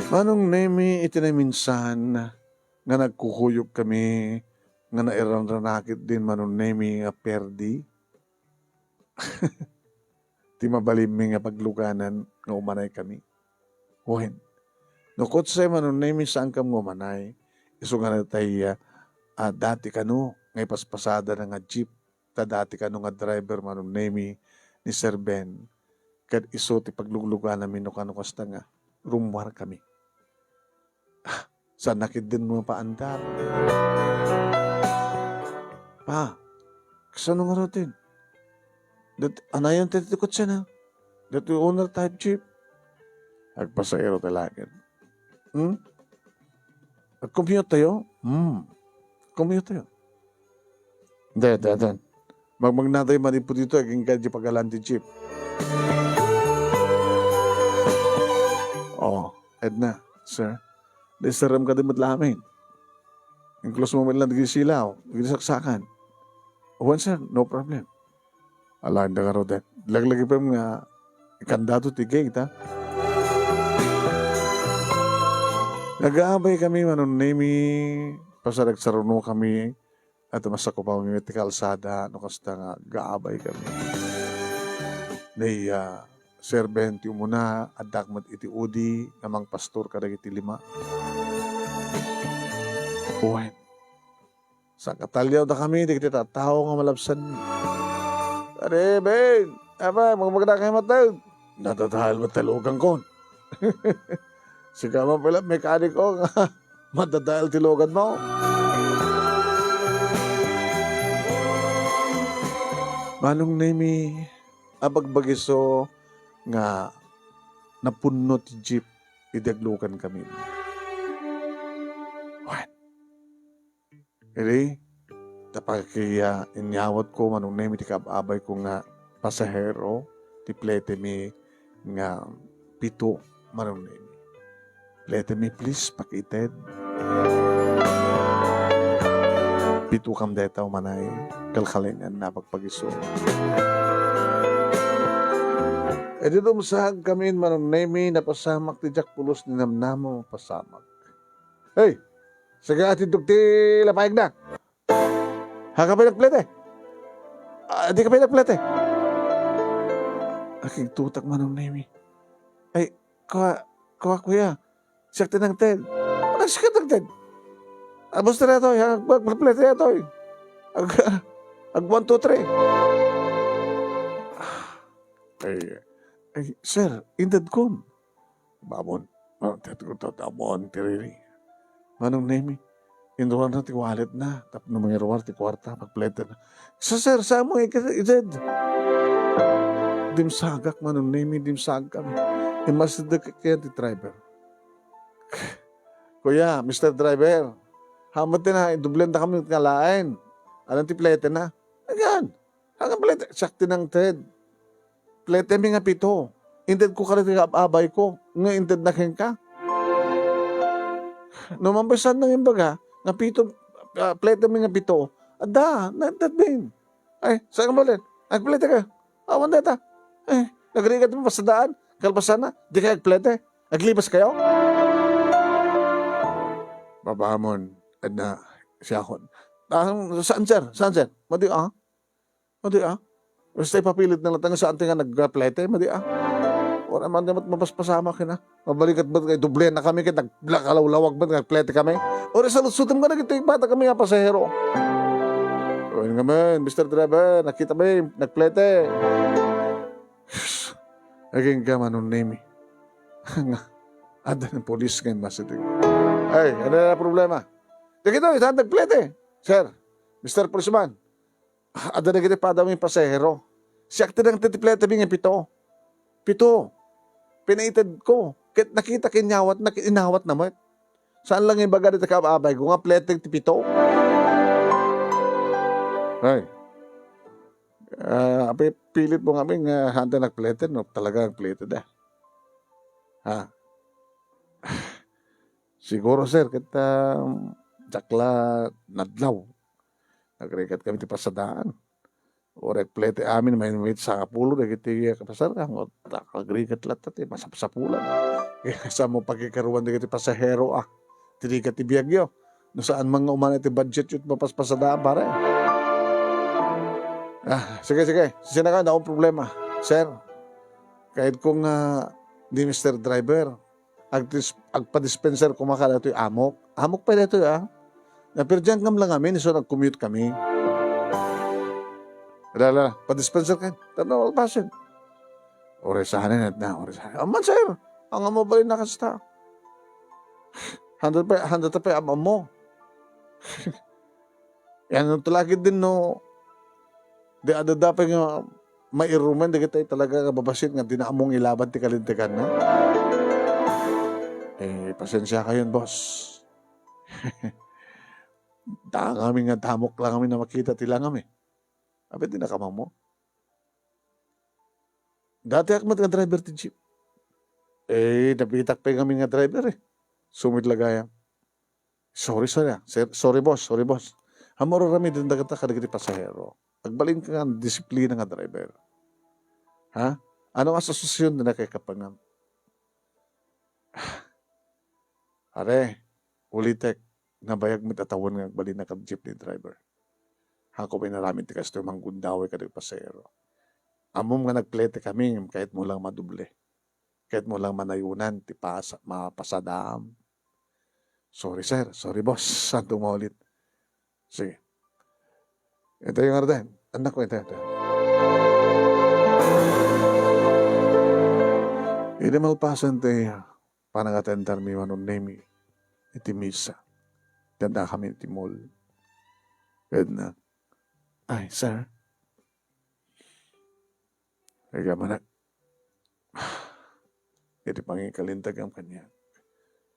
Manong Nemi, iti naminsan nga nagkukuyogkami nga nairanranakit din Manong Nemi nga perdi. Ti mabalinmi nga pagluganan nga umanaykami. Wen, no kutsay Manong Nemi, saankam nga umanay, isu nga natay, ah, dati kano nga ipaspasadana nga jeep, ta dati kano nga driver Manong Nemi ni Sir Ben, ket isu ti pagluglugananmi no kano kasta nga rummuarkami. Ah, saanna ketdin mapaandar. Pa, kasano ngaruden? Dat-, anayon ti, ti kutsena? Dati owner type jeep. Agpasaero ti langit. Hmm? Agcommute tayo? Hmm. Commute tayo. Hindi, hindi, hindi. Magmagna tayo, manipod dito, agingga di pagalan ti jeep. Oh, Edna, sir. Di, sir, am ka di met lamin. Include mo man lang dagiti silaw, dagiti saksakan. Wen, sir, no problem. Alaen da ngaruden. Laglagipem nga ikandado ti gate, ha? Nagaabay kami, Manong Nemi, pasaragsaruno kami, at masakupami ti kalsada, no kasta nga gaabay kami. Ni, ah, Sir Ben ti umuna, addak met iti udi nga mangpastor kadagiti lima. Wen, sangkataliawdakami dagiti tattao nga malabsanmi. Pare Ben, apa, magmagna kayo matag? Nadadael met ti lugankon. Sika man pala mekaniko nga madadael ti luganmo. Manong Nemi, abagbagiso nga napunno ti jeep idi aglugan kami. Wen. Idi, ta pakiya-, inyawatko, Manong Nemi, ti kaab-abayko nga pasahero, ti plete mi nga pito, Manong Nemi. Plete mi, please, pakited. Pito kam deta umanay, kalkalingan na pagpagiso. Idi dumsag kami, Manong Nemi, napasamak ti Jack Pulos ni namnama, mapasamak. Hey! Sika, atiddok ti lapayagna. Haka pay nagplete? Ah, di ka pay nagplete? Akigtutak, Manong Nemi. Ay, kua, kua, kuya. Siak ti nangted. Ano, siak ti nangted? Abos ti daytoy, ha? Ag-, agplete daytoy. Ag-, ag one, two, three. Ay, ay, sir, intedkon. Babon. Ah, ti, ti, ti, babon, ti Riri. Manong Nemi, inruarna ti walletna, tapno mangiruar ti kuarta, pagpletena. Sa, sir, sa mo, ited. Dimsagak, Manong Nemi, dimsagak. Imasideg kaya ti driver. Kuya, Mister Driver, Hamet ti na, idublen da kami nga laeng. Awan ti plete na. Ayan. Awan plete. Siak ti nangted. Plete mi nga pito. Intedko kada ti ab-abay ko. Nga inted na kenka. No, mambay saan nang imbaga, nga pito, ah, plete mi nga pito. Adda, nainted din. Ay, saan ka balen? Agplete ka. Awan data. Eh, nagrigat mo pasadaan. Kalpasan na. Di kayo agplete. Aglibas kayo? Babamon. Adna, siakon. Ah, saan, sir? Saan, sir? Madi, ah? Madi, ah? Basta ipapilit na lang tayo saan tayo nga nagplete. Madi, ah? Wala man naman mapaspasamak yun, ah. Mabalikat ba kayo? Doble na kami kaya naglakalawlawag ba? Nagplete kami? Uri sa lutsutem ka na kito, bata kami nga pasahero. Wen nga man, Mister Driver, nakita ba yung nagplete? Aging ka manunemi. Nga, ada ng polis ngayon, masiting. Ay, ano na problema? Dagito, ita nagplete. Sir, Mister Policeman, ada dagiti pada mi pasahero. Siak ti nang titiplete mi nga pito. Pito. Pinaited ko. Ket nakita ken inawat na, ket inawat na met. Saan lang ibaga dita ka abay ko nga plete ti pito? Ay. Ah, api, pilit mo kami nga handa nagplete, no? Talaga nagplete da. Ha? Siguro, sir, ket, ah, dakla nadlaw. Nagrigat kami ti pasadaan. Orek plete amin, may, may sangapulo dagiti, ah, kapasar, ang agrigat latta ti masapsapulan. Kaya sa mo pagkikaruan dagiti pasahero, ah, ti rigat ti biagyo. No saan man nga umana iti budget yo, mapaspasada, pare. Ah, sige, sige. Sisina ka, naong problema. Sir, kahit kung, ah, ni Mister Driver, agdis-, agpadispenser koma ka datoy amok. Amok pa datoy, ah. Napirdian kam lang amin, so nag-commute kami. Ala, ala, padispenser ka. Tanaw, alpasen. Oresanen at na, oresanen. Aman, sir. Ang amo bali na kasta. Handa pa, handa ta pa, amam mo. Yan ang talagid din, no. Di ada dapat nga mairumen, di kita talaga kababasit nga di na among ilaban ti kalintegan, no? Eh, pasensya kayo, boss. Dangami nga damok lang kami na makita ti langam, eh. Abi, di na kamamo. Dati ak met nga driver ti jeep. Eh, nabitak pa kami nga driver, eh. Sumit lagaya. Sorry, sorry, ah. Sir, sorry, boss. Sorry, boss. Ammo raramiden dagita kadagiti pasahero. Agbalin ka nga disiplina nga driver. Ha? Ano nga asosasyon na kay kapangan? Are, ulitek, nabayag met a tawen nga agbalin a kad jeepney driver. Haanko pay inaramid ti kastoy, manggundaway kadagiti pasahero. Ammom nga nagplete kami, kayatmo lang madoble. Kayatmo lang manayunan ti pas-, mapasadaam. Sorry, sir. Sorry, boss. Santo maulit. Sige. Ito yung ano tayo. Anak ko, ito, ito. Idi malpasan ti panangatendarmi wenno nemi iti misa, ket adda kami iti mall. Ket na, "Ay, sir." Kaya manak, iti pangikalintag am kaniak.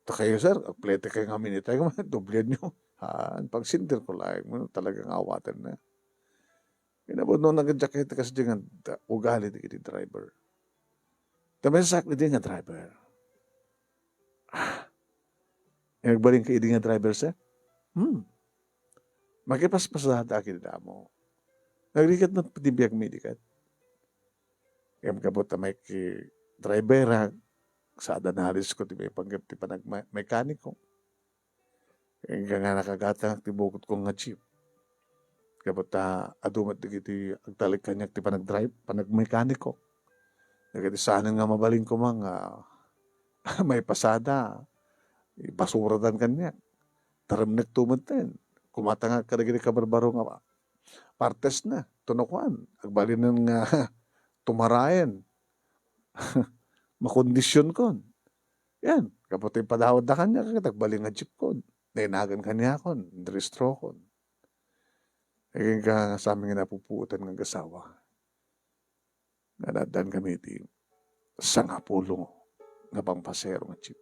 Ta kayo, sir, agplete kayo nga minitay, nga doblian nyo. Haan, pagsindir ko laeng, talagang awaten na. Inabot no nagjacket, kasi di nga da-, ugali di iti driver. Tamen sak di nga driver. Ah, nagbalin ka idi nga driver, sir? Hmm. Makipaspasada ka damo. Nagrigat na ti biag mi dikat. Ngem kabut ta may ki driver, ha, sa ada nalisko ti may panggap ti panag-, mekaniko. Inka nga nakagatangak ti bukod ko nga jeep. Kabut ta adu met dagiti agtalek kaniak ti panagdrive, panagmekaniko. Dagiti saanen nga mabalin koma nga maipasada, ibasuradan kaniak. Taremnek to metten. Kumatangak kadagiti kabarbaro nga partes na. Tuno kuan, agbalinen nga tumaraen. Makondisionkon. Yan, kaputi padawad da kaniak, ket agbalin nga jeepkon. Nainagan kaniakon, inregistrokon. Agingga nga sa amin nga napupuotan nga agasawa, nga naaddan kami iti sangapulo nga pangpasero nga jeep.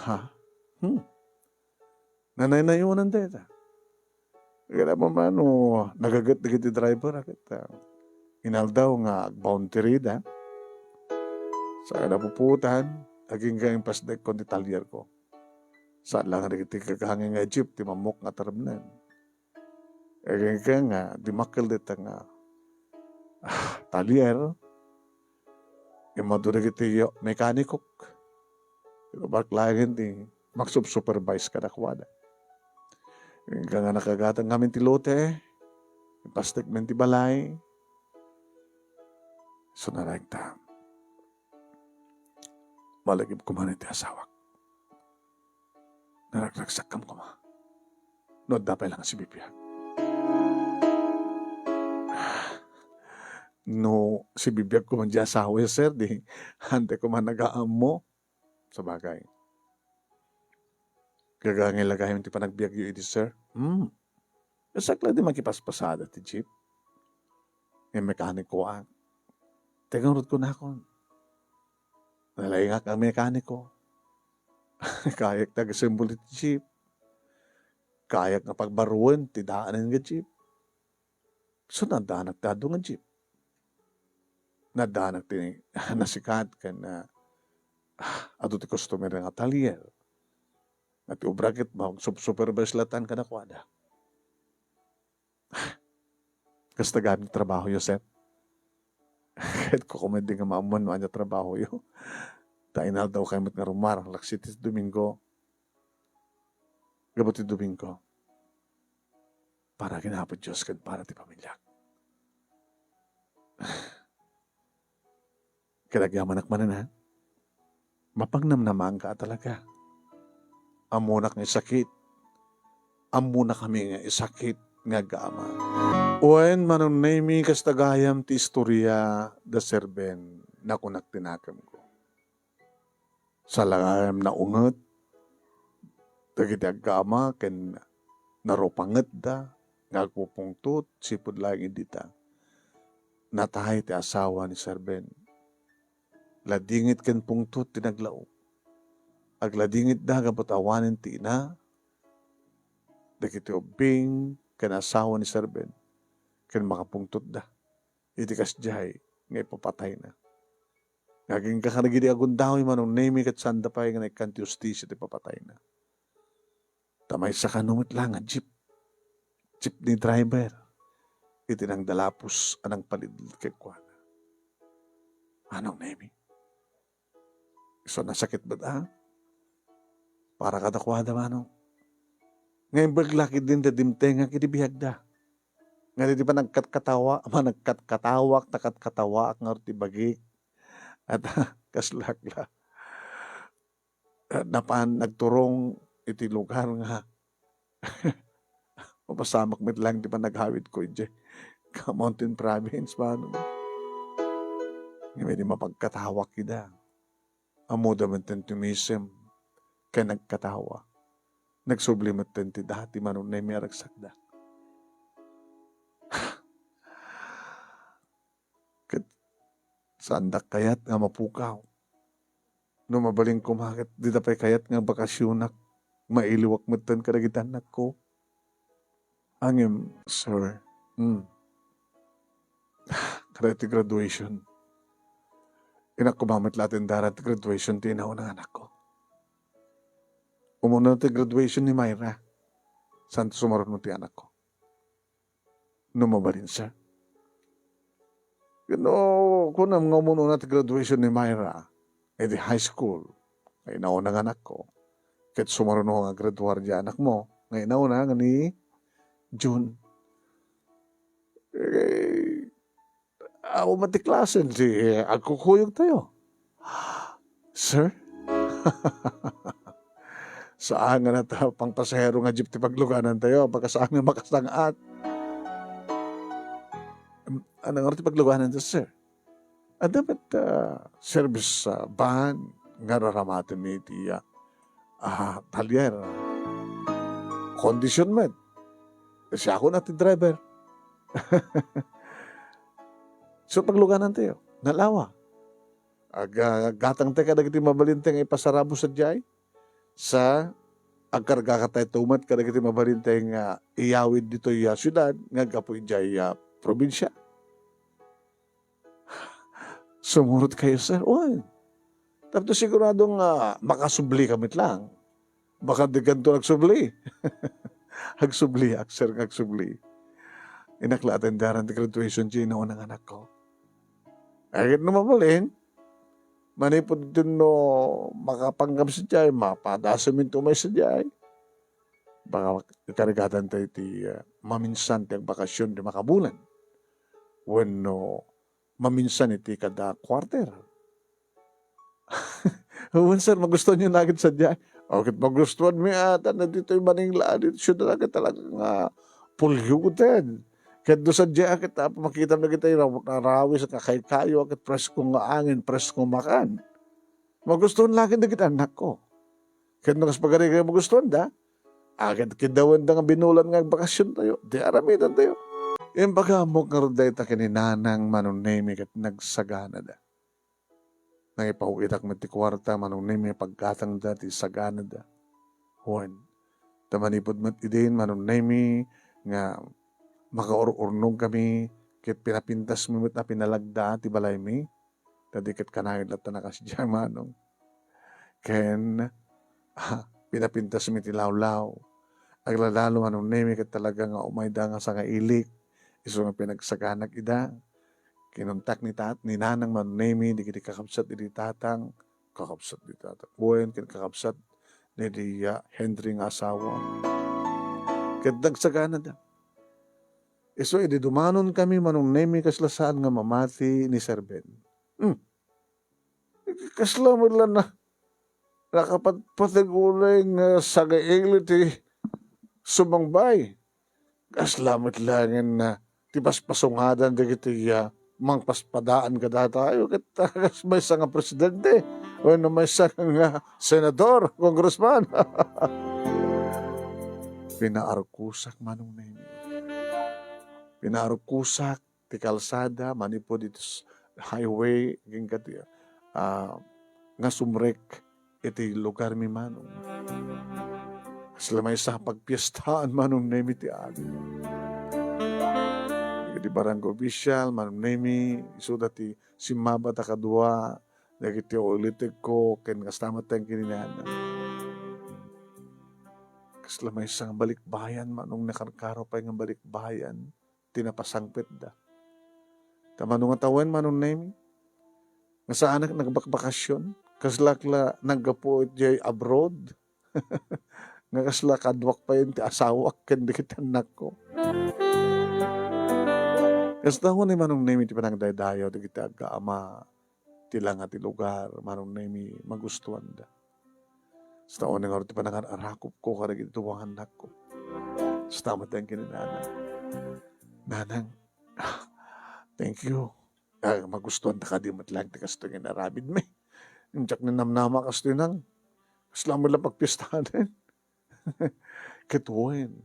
Ha? Hmm. Nanaynayonan dayta. Kaya mo man, no, nagaget dagiti driver, a ket, ah, inaldaw nga agboundary da. Sa napuputan, agingga impasdek kon ti talyer ko. Saan lang dagiti gagangay nga jeep ti mammok nga taremnen. Agingga nga, dimakkel dita nga, ah, talyer. Immadu dagiti mekaniko. Ibabaak laeng ti magsub-supervise kadakuada. Agingga nga nakagatang ngamin ti lote, impasdek men ti balay. So, naragta. Malagip koma iti asawak. Naragragsakkam koma. No adda pay lang sibibiag. No sibibiag koma di asawa, sir, di, ante koma nagaammo. Sabagay. Gagangay la gayam ti panagbiagyo idi, sir. Hmm. Kasla di makipaspasada ti jeep. Nga mekaniko, ah. Ti ngarud kunakon. Nalaingak a mekaniko. Kayak ti agasembol iti jeep. Kayak nga pagbaruen ti daanen nga jeep. So, naddanak ti adu nga jeep. Naddanak ti nasikat ken, ah, adu ti customer nga talyer. Nga ti obra ket magsub-, supervise latan kadakuada. Kasta gayam ti trabahoyo, sir? Ket kukumedi nga maammuan no ania trabahoyo. Ta inaldaw kay met nga rummuar, laksi ti Domingo. Gapu ti Domingo. Para ken Apo Dios ken para ti pamiliak. Ket agyamanak manen, ha? Mapangnamnamaanka a talaga. Ammonak nga isakit. Ammonakami nga isakit nga agama. Wen, Manong Nemy, kasta gayam ti istoria da Sir Ben, nakunak ti nakemko. Sa la gayam naunget dagiti agama ken narupangetda nga agpupungtot sipud laeng idi ta natay ti asawa ni Sir Ben. Ladingit ken pungtot ti naglaok. Agladingitda gapu ta awanen ti ina dagiti ubbing ken asawa ni Sir Ben ken makapungtotda iti kasdiay nga ipapatayna. Nga agingga kadagidi a gundaway, Manong Nemy, ket saanda pay nga naikkan ti hustisia ti papatayna. Ta maysa kano met la nga jeep, jeepney driver, iti nangdalapos a nangpalidlid kenkuana. Manong Nemy. Isu a nasakit met, a? Para kadakuada, Manong. Nga imbag la ketdin ti dimtengak iti biagda. Nga di panagkatkatawa-, panagkatkatawak, ta katkatawaak ngarud ti bagik. At, kaslak la. Napan nagturong iti lugar nga mapasamak met laeng ti panagawidko idiay Mountain Province, Manong. Ngem idi mapagkatawak ida, ammoda metten ti umisem ken nagkatawa. Nagsubli metten ti dati, Manong Nemy, a ragsakda. Ket saandak kayat nga mapukaw. No mabalin koma ket dita pay kayat nga bakasionak, mailiwak metten kadagiti annakko. Ngem, sir, hmm, kada ti graduation. Innak koma met la ti indaran ti graduation ti inauna nga anakko. Umuna ti graduation ni Myra. Saan ti sumaruno ti anakko? No mabalin, sir. No, kunam nga umununa ti graduation ni Myra, iti high school, nga inauna nga anakko. Ket sumaruno nga graduar di anakmo, nga inauna nga ni June. Eh, awan met ti klasen ti agkukuyogtayo. Sir? Saan nga nata pangpasahero nga jeep ti pagluganantayo, baka saan nga makasang-at. Em, ano nga ti pagluganantayo, sir? Adda met, ah, service, ah, van nga raramaten iti, ah, ah, talyer. Kondisyon met. Siakon a ti driver. So, pagluganantayo, nalawa. Ag-, ah, gatangtayo kadagiti mabalintayo nga ipasarabo sadiay sa agkargakatayo met kadagiti mabalintay nga iyawid ditoy a siudad nga aggapu idiay a probinsia. Sumurot kayo, sir? Wen. Tapno sigurado nga makasubli ka met lang. Baka di kanto agsubli. Agsubliak, sir, nga agsubli. Innak la atenderan ti graduation ti naunang anakko. Ay, ket no mabalin, manipud no makapanggap sadiay, mapadasem ti umay sadiay. Baka ikarigatan tayo ti, ah, maminsan ti agbakasyon ti makabulan. Wenno maminsan iti kada quarter. Wen, sir, magustuhan yo na ket sadiay. O, ket magustuhan mi, ah, ta ditoy Manila, ditoy siudad, ket talaga nga polluted. Ket no sadiay, ket, ah, makita mo dagiti raw-, rarawis nga kaykayo, ket presko nga angin, presko makan. Magustuhan la ket dagiti annakko. Ket no kas pagari nga magustuhan da, ah, ket kidawenda nga binulan nga agbakasyon tayo, di aramiden tayo. Imbagamek ngarud dayta ken ni Nanang Manong Nemi ket nagsaganada. Nangipaw-itak met ti kuarta, Manong Nemi, paggatangda ti saganada. Wen, ta manipud met idin, Manong Nemi, nga makaur-urnog kami, ket pinapintas mi met a pinalagda ti balaymi. Ta di ket kanayon latta a kasdiay, Manong. Ken, ah, pinapintas mi ti lawlaw. Aglalalo, Manong Nemi, ket talaga nga umayda nga sangailik. Isu nga pinagsaganak ida. Kinuntak ni tat-, ni Nanang Manong Nemi, dagiti kakabsat idi tatang, kakabsat di tatang. Wen, ken kakabsat ni di, ah, Henry nga asawa. Ket nagsaganada. Isu idi dumanon kami, Manong Nemi, kasla saan nga mamati ni Sir Ben. Hmm. Kasla met la na, nakapatpateg unay nga sangailik ti sumangbay. Kasla met laengen na ti paspasungadan dagiti, ah, mangpaspadaan kadatayo, ket kas maysa nga presidente, wenno maysa nga senador, congressman. Pinaarkusak, Manong Nemi. Pinaarkusak ti kalsada manipud iti s-, highway, agingga ti, ah, nga sumrek iti lugarmi, Manong. Kasla maysa a pagpiestaan, Manong Nemi, ti adu. Dagiti barangay official, Manong Nemi, isuda ti simmaba ta kadua, dagiti ulitegko, ken kasta met ti kinunana. Kasla maysa nga balikbayan, Manong, nakarkaro pay nga balikbayan ti napasangpetda. Ta mano nga tawen, Manong Nemi, nga saanak nagbakbakasyon, kaslak la naggapu idiay abroad, nga kasla kaduak pay ti asawak ken dagiti annakko. Kasta ni Manong Nemi ti panagdaydayaw dagiti aggaama ti langa ti lugar, Manong Nemi, magustuanda. Kasta unay ngarud ti panangar-arakupko kadagiti dua nga annakko. Kasta met ti kinunana, "Nanang, thank you. Ah, magustuanda kadi met laeng ti kastoy nga inaramidmi. Diak ninamnama kastoy, Nang. Kasla met la pagpiestanen." Ket wen,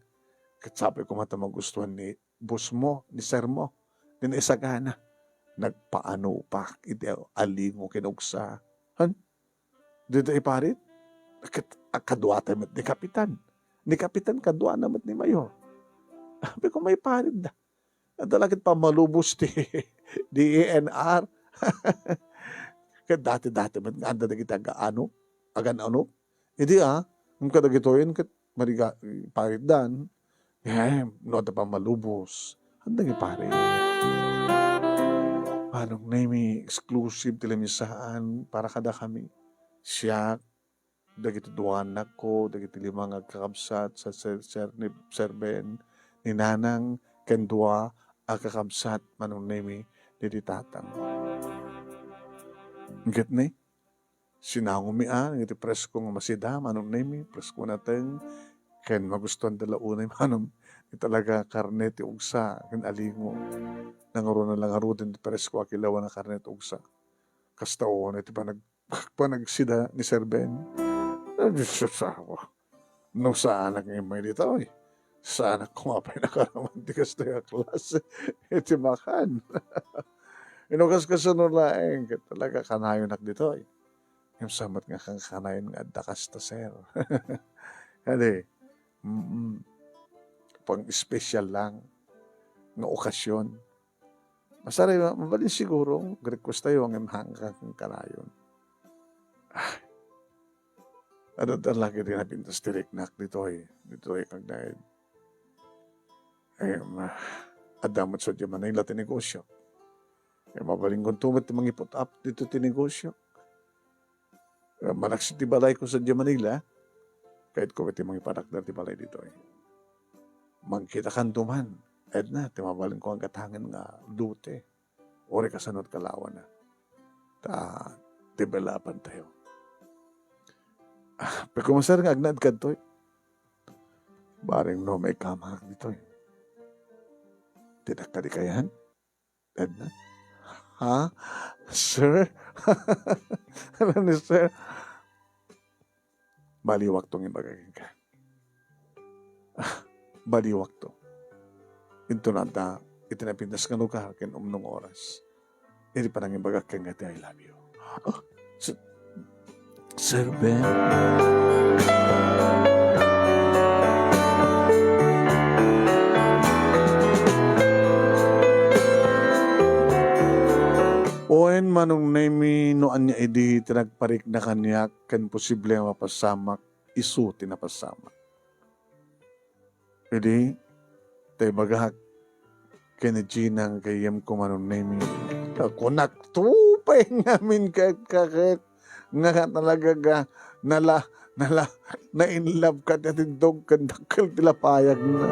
ket sapay koma ta magustuan ni boss mo, ni sir mo, ti naisagana. Nagpaanopak iti alingo ken ugsa. Han? Dida iparit? Ket a-, kaduata met ni kapitan. Ni kapitan, kaduana met ni mayor. Sabi ko, maiparitda. Adda la ket pammalubos ti D E N R. Ket dati-dati met nga adda dagiti aga-ano, agan-ano. Idi, ah, ngem kadagitoyen ket mariga-, paritdan. Ngem no adda pammalubos, adda nga iparit. Manong Nemi, exclusive ti lamisaan para kadakami. Siak, dagiti dua annakko, dagiti lima nga agkakabsat, sa Sir, Sir, ni Sir Ben, ni Nanang, ken dua a kakabsat, Manong Nemi, dagiti tatang. Ket ni, sinangomi a, dagiti presko nga masida, Manong Nemi, presko nateng, ken magustuanda la unay, Manong, ti talaga karne ti ugsa, ken alingo. Nangruna la ngaruden ti presko a kilawan a karne ti ugsa. Kasta unay ti panag-, panagsida ni Sir Ben. Ay, Diyos, asawa. No saanak nga immay ditoy, saanak koma pay nakaraman ti kastoy a klase iti makan. Ino kas kasano laeng, ket talaga kanayonak ditoy. Ngem sa met nga kankanayon nga adda kasta, sir. Kadi, mm, pang-special lang nga okasyon. Masari, mabalin siguro, request tayo, ngem hanggang kanayon. Ah, adda talaga din napintas ti riknak ditoy, ditoy kagnaed. Em, ah, adda met sadiay Manila ti negosyo. Em, mabalinkonto met ti mangiput-up dito ti negosyo. Em, malaksid ti balayko sadiay Manila, kayatko met ti mangiparakder ti balay ditoy. Mangkitakanto man, Edna, ti mabalinko nga gatangen nga lote. Uray kasano ti kalawana. Ta, developan tayo. Ah, pagkumasar nga agnaed kadtoy. Bareng no maikamaak ditoy. Ti dakka di kayan? Edna? Ha? Sir? Ano ni sir? Baliwakto nga ibaga kenka. Ah, baliwakto. Inton adda iti napintas nga lugar ken umnong oras. Iti panangibagak kenka ti I love you. Ah, Sir, Sir Ben. Wen, Manong Nemy, no ania idi ti nagparikna kaniak ken posible nga mapasamak, isu ti napasamak. Idi, ta ibagak ken ni Gina nga gayyemko, Manong Nemy. Ta kunakto pay ngamin ket, ket, nga talaga nga nala-, nala-, na-in love ket ti atindog ken dakkel ti lapayagna.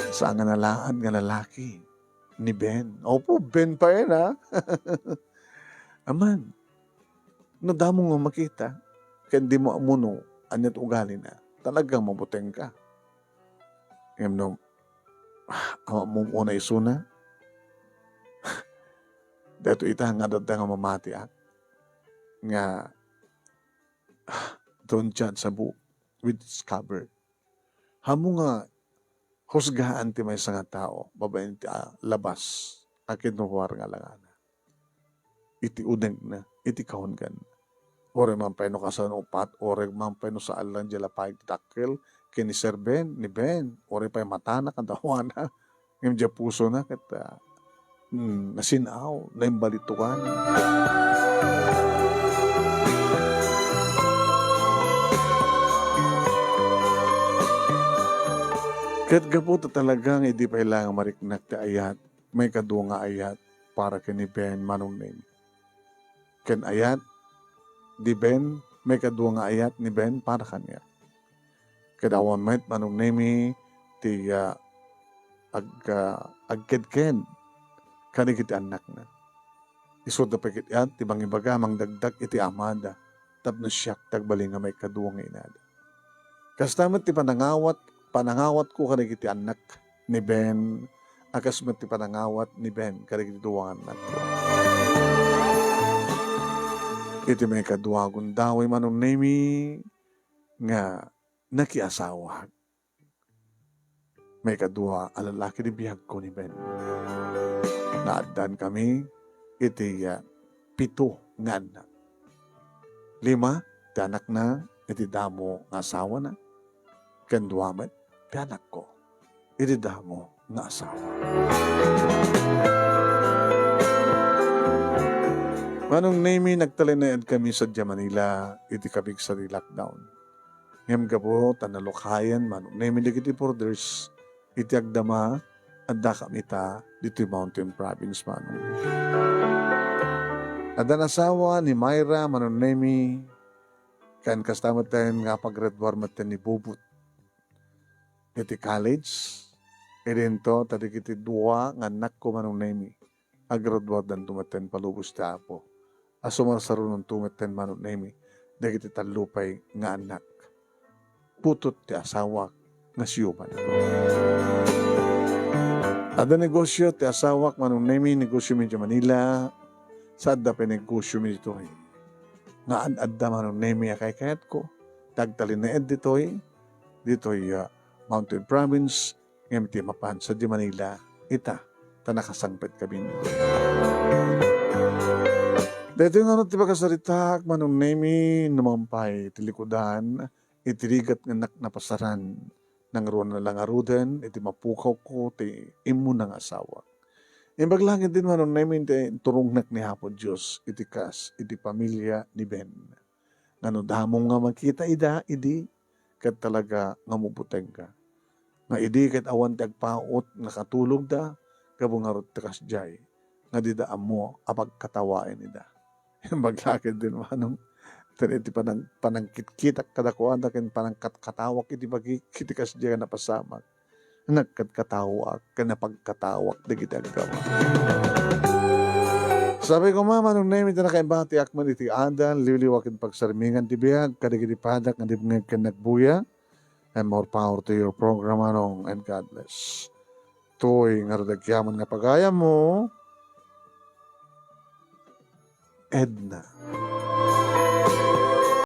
Saan nga nalaad nga lalaki ni Ben. Opo, Ben pay, ha? Aman, no damo nga makita, ken dimo ammo no ania ti ugalina, talagang mabutengka. Ngem no, ah, ammom unay isuna, daytoy ita nga adda nga mamatiak nga, ah, don't judge a book with its cover. Ammom nga husgaan ti maysa nga tao babaen iti, ah, labas a kinruar nga langana. Iti unegna, iti kaungganna. Uray man pay no kasano upat, uray man pay no saan lang diay lapayag ti dakkel ken ni Sir Ben, ni Ben, uray pay matana, kadawana, ngem diay pusona ket, ah, Hmm, nasin-aw, naimbalitokan. Ket gapu ta talaga nga idi pay la nga mariknak ti ayat, maikadua nga ayat para ken ni Ben, Manong Nemy. Ken ayat ni Ben, maikadua nga ayat ni Ben para kaniak. Ket awan met, Manong Nemy, ti, ah, ag-, ah, agkedked kadagiti annakna. Isuda pay ketdi ti mangibaga, mangdakdak iti amada tapno siak ti agbalin nga maikadua nga inada. Kasta met ti panangawat, panangawatko kadagiti annak ni Ben, a kas met ti panangawat ni Ben kadagiti dua nga annakko. Iti maikadua a gundaway, Manong Nemy, nga nakiasawak. Maikadua a lalaki ti biagko ni Ben. Naaddaan kami iti, ah, pito nga annak. Lima ti anakna iti damo nga asawana, ken dua met ti anakko iti damo nga asawa. Manong Nemy, nagtalinaed kami sadiay Manila iti kabigsa ti lockdown. Ngem gapu ta nalukayen, Manong Nemy, dagiti borders iti agdama, adda kami ita ditoy Mountain Province, Manong. Adda nga asawa ni Myra, Manong Nemy, ken kasta metten nga paggraduar metten ni Bubut iti college. Idinto, ta dagiti dua nga annakko, Manong Nemy, agraduardanto metten palubos ti Apo. A sumarsaronanto metten, Manong Nemy, dagiti tallo pay nga annak. Putut ti asawak nga siuman. Adda negosyo ti asawak, Manong Nemy, negosyo mi idiay Manila, sa adda pay negosyo mi ditoy. Nga ad-adda, Manong Nemy, a kaykayatko, ti agtalinaed ditoy, ditoy, ah, Mountain Province, ngem ti mapan sadiay Manila, ita, ta nakasangpet kami. Daytoy ngarud ti pakasaritaak, Manong Nemy, no mangpay ti likudan, iti rigat nga nak napasaran, nangruna la ngaruden iti mapukawko ti immuna nga asawa. Imbag la ketdin, Manong Nemi, ti inturongnak ni Apo Dios iti kas iti pamilia ni Ben. Nga no damo nga makita ida idi, ket talaga nga mabutengka. Nga idi ket awan ti agpaut nga katulogda, gapu ngarud ti kasdiay, nga dida ammo a pagkatawaen ida. Imbag la ketdin, Manong, ken iti panang-, panangkitkitak kadakuada ken panangkatkatawak iti bagik iti kasdiay a napasamak. Nagkatkatawak ken napagkatawak dagiti aggapu. Sabi koma, Manong Nemi, ta nakaibatiak man iti adal, liwliwa ken pagsarmingan ti biag kadagiti padak nga dimngeg ken nagbuya. And more power to your program, Manong, and God bless. Toy nga rudagyaman nga pagayammo, Edna.